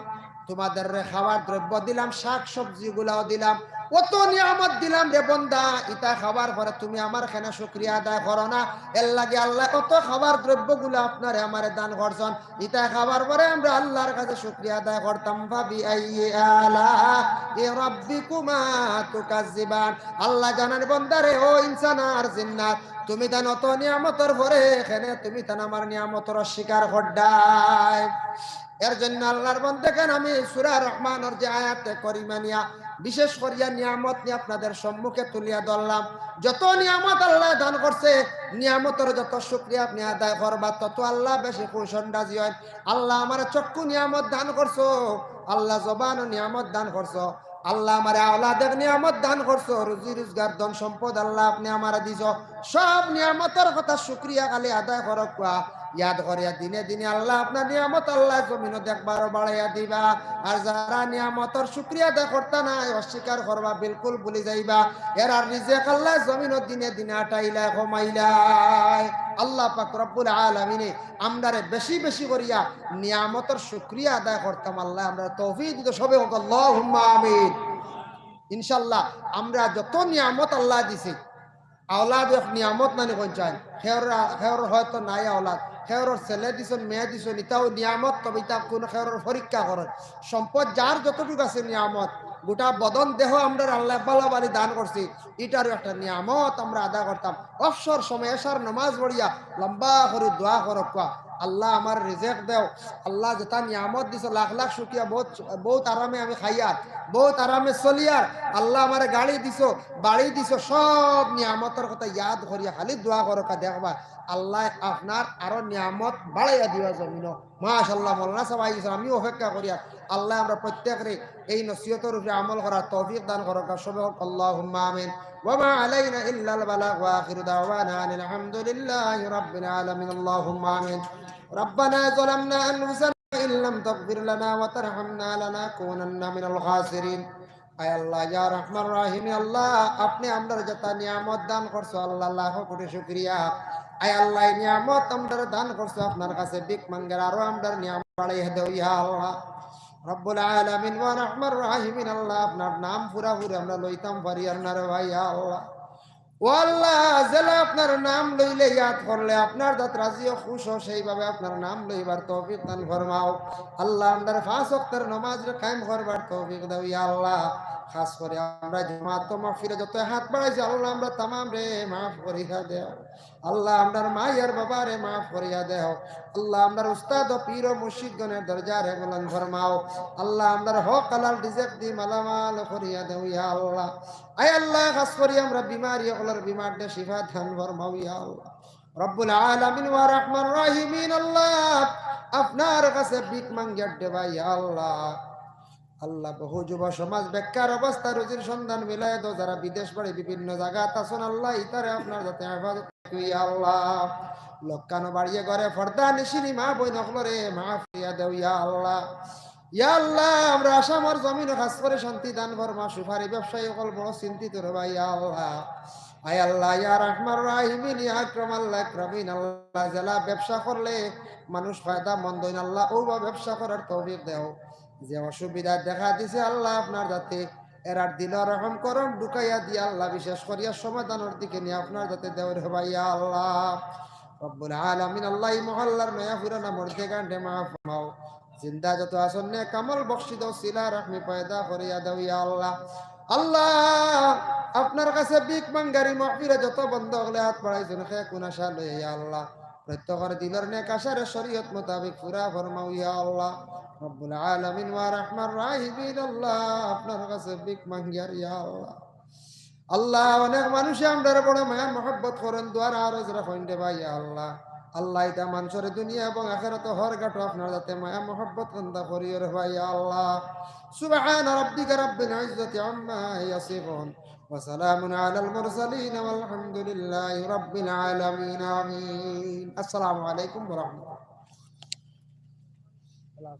তুমাদেররে খাওয়ার দ্রব্য দিলাম, শাক সবজিগুলাও দিলাম, অত নিয়ামত দিলাম রে বন্দা, ইতা খাওয়ার পরে তুমি আমার কেনে শুকরিয়া আদায় করো না? এরলাগি আল্লায় অত খাওয়ার দ্রব্যগুলা আপনারে আমারে দান করছইন, ইতা খাওয়ার পরে আমরা আল্লার কাছে শুকরিয়া আদায় করতাম। فبأي آلاء ربكما تكذبان। আল্লায় জানইন বন্দারে, ও ইনসান আর জিন্নাত, তুমি তান অত নিয়ামতর পরে কেনে তুমি তান আমার নিয়ামতর অস্বীকার কররায়। এর জন্য আল্লার বন্দেগান আমি সূরা রহমানর যে আয়াতে করিমা নিয়া, বিশেষ করিয়া নিয়ামত নিয়া আপনাদের সম্মুখে তুলিয়া ধরলাম। যত নিয়ামত আল্লায় দান করছে, নিয়ামতর যত শুকরিয়া আপনে আদায় করবা, তত আল্লা বেশি খুশ অইন, রাজি অইন। আল্লা আমারে চক্ষু নিয়ামত দান করছো, আল্লা জবানও নিয়ামত দান করছো, আল্লা আমারে আওলাদর নিয়ামত দান করছো, রুজি রুজগার ধন সম্পদ আল্লা আপনে আমারে দিছো। সব নিয়ামতর কথা শুকরিয়া খালি আদায় করউক্কা। ইয়াদ করিয়া দিনে দিনে আল্লা আপনার নিয়ামত আল্লা জমিনো দেখবা আরো বাড়াইয়া দিবা। আর যারা নিয়ামতর শুকরিয়া আদায় করতা নায়, অস্বীকার করবা, বিলকুল ভুলি যাইবা, এরার রিজেক আল্লা জমিনো দিনে দিনে আটাইলায়, কমাইলায়। আল্লা পাক রব্বুল আলামিনে আমরারে বেশি বেশি করিয়া নিয়ামতর শুকরিয়া আদায় করতাম, আল্লা আমরারে তৌফিক দিতো। সবে কউক্কা আল্লাহুম্মা আমিন। ইনশাআল্লাহ, আমরা যত নিয়ামত আল্লা দিছে, আওলাদ এক নিয়ামত নানি কইন চাইন? কেউর, কেউর হয়তো নাই আওলাদ, কেউর ছেলে দিছইন, মেয়ে দিছইন, ইতাও নিয়ামত, তবে ইতা কুনু কেউর পরীক্ষা করইন। সম্পদ যার যতটুক আছে নিয়ামত, গোটা বদন দেহ আমরার আল্লায় বালা বালি দান করছে, ইটারও একটা নিয়ামত আমরা আদায় করতাম। অবসর সময় এশার নমাজ পড়িয়া লম্বা করি দোয়া করউক্কা, আল্লা আমার রিজেক দেও, আল্লা যেটা নিয়ামত দিছো লাখ লাখ শুকরিয়া, বউত, বউত আরামে আমি খাইয়ার, বউত আরামে চলিয়ার, আল্লা আমারে গাড়ি দিছো, বাড়ি দিছো, সব নিয়ামতর কথা ইয়াদ করিয়া খালি দোয়া করউক্কা, দেখবা আল্লায় আপনার আরো নিয়ামত বাড়াইয়া দিবা জমিনো। মাশাআল্লাহ, মৌলানা সাব আইগেছইন, আমিও অপেক্ষা করিয়ার। আল্লায় আমরা প্রত্যেকরে এই নসিহতর উপরে আমল করার তৌফিক দান করউক্কা। সবে কউক্কা আল্লাহুম্মা আমিন। وما علينا إلا البلاغ، وآخر دعوانا أن الحمد لله رب العالمين، اللهم آمين. ربنا ظلمنا أنفسنا وإن لم تغفر لنا وترحمنا لنكونن من الخاسرين. আয় আল্লা, ইয়া রহমান রাহিম, আল্লা, আপনে আমরারে যেটা নিয়ামত দান করছো, আল্লা, লাখো কোটি শুকরিয়া। আয় আল্লা, এই নিয়ামত আমরারে দান করছো, আপনার কাছে ভিক মাঙ্গার, আরো আমরার নিয়ামত বাড়াইয়া দেও, ইয়া আল্লা। রব্বুল আলামিন ওয়া রহমান রাহিমিন, আল্লা, আপনার নাম পুরাপুরি আমরা লইতাম পারিয়ার না রে ভাই, ইয়া আল্লা। ও আল্লা, যেলা আপনার নাম লইলে, ইয়াদ করলে আপনার জাত রাজি ও খুশ অয়, সেইভাবে আপনার নাম লইবার তৌফিক দান ফরমাও। আল্লা, আমরার পাঁচ ওয়াক্তর নমাজরে কায়েম করবার তৌফিক দেও, ইয়া আল্লা। খাস করি আমরা জমাত মাহফিলো যত হাত বাড়াইছি, আল্লা, আমরা তামামরে মাফ করিয়া দেও। আল্লা, আমরার মা আর বাবারে মাফ করিয়া দেও। আল্লা, আমরার উস্তাদ ও পীর ও মুর্শিদগণর দরজারে বুলন্দ ফরমাও। আল্লা, আমরার হক হালাল রিজেক দি মালামাল করিয়া দেও, ইয়া আল্লা। আয় আল্লা, খাস করি আমরা বিমারি অকলর বিমাররে শিফা দান ফরমাও, ইয়া আল্লা। রব্বুল আলামিন ওয়া রহমান রাহিমিন, আল্লা, আপনার কাছে ভিক মাঙ্গার রে ভাই, ইয়া আল্লা। আল্লা, বহু যুব সমাজ বেকার অবস্থা, রুজির সন্ধান মিলাই দেও, যারা বিদেশ বাড়ি বিভিন্ন জাগাত আছইন, আল্লা, ইতারে আপনার জাতে হেফাজত করি, ইয়া আল্লা। লক্কানো বাড়িয়ে ঘরে পর্দা নিশিনি মা বইন অকলরে মাফ করিয়া দেও, ইয়া আল্লা। ইয়া আল্লা, আমরা আসামর জমিনো খাস করি শান্তি দান ফরমা, সুপারি ব্যবসায়ী অকল বড় চিন্তিত রে ভাই, ইয়া আল্লা। আয় আল্লা, ইয়া রহমান রাহিমিন, ইয়া আকরাম আল্লা আকরামিন, আল্লা, যেলা ব্যবসা করলে মানুষ ফায়দামন্দ অইন, আল্লা, অউবা ব্যবসা করার তৌফিক দেও। যে অসুবিধা দেখা দিছে, আল্লা, আপনার জাতে এরার দিলো রহম করম ঢুকাইয়া দিয়া, আল্লা, বিশেষ করিয়া সমাধানর দিকে নিয়া আপনার জাতে দেও রে ভাই, ইয়া আল্লা। রব্বুল আলামিন, আল্লা, এই মহল্লার নয়া পুরানা মুর্দেগানরে মাফ ফরমাও। জিন্দা যত আছইন, নেক আমল বখশি দেও, সিলা রহমি পয়দা করিয়া দেও, ইয়া আল্লা। আল্লা, আপনার কাছে ভিক মাঙ্গারি মাহফিলো যত বন্দা অকলে হাত বাড়াইছইন, কে কুন আশা লইয়া, ইয়া আল্লা। প্রত্যেকর দিলর নেক আশারে শরীয়ত মোতাবেক পুরা ফরমাও ইয়া আল্লাহ। রব্বুল আলামিন ওয়া আরহামার রাহিমিন আল্লাহ, আপনার কাছে ভিক মাঙ্গিয়ার ইয়া আল্লাহ। আল্লাহ, অনেক মানুষে আমরারে বড় মায়া মহব্বত করইন, দোয়ার আরজ রাখইন রে ভাই, ইয়া আল্লাহ। আল্লাহ, ইতা মানষরে দুনিয়া এবং আখেরাতো হর ঘাটো আপনার যাতে মায়া মহব্বত কান্দা করিও রে ভাই, ইয়া আল্লাহ। سبحان ربك رب العزة عما يصفون وسلام على المرسلين والحمد لله رب العالمين. آمين. السلام عليكم ورحمة الله.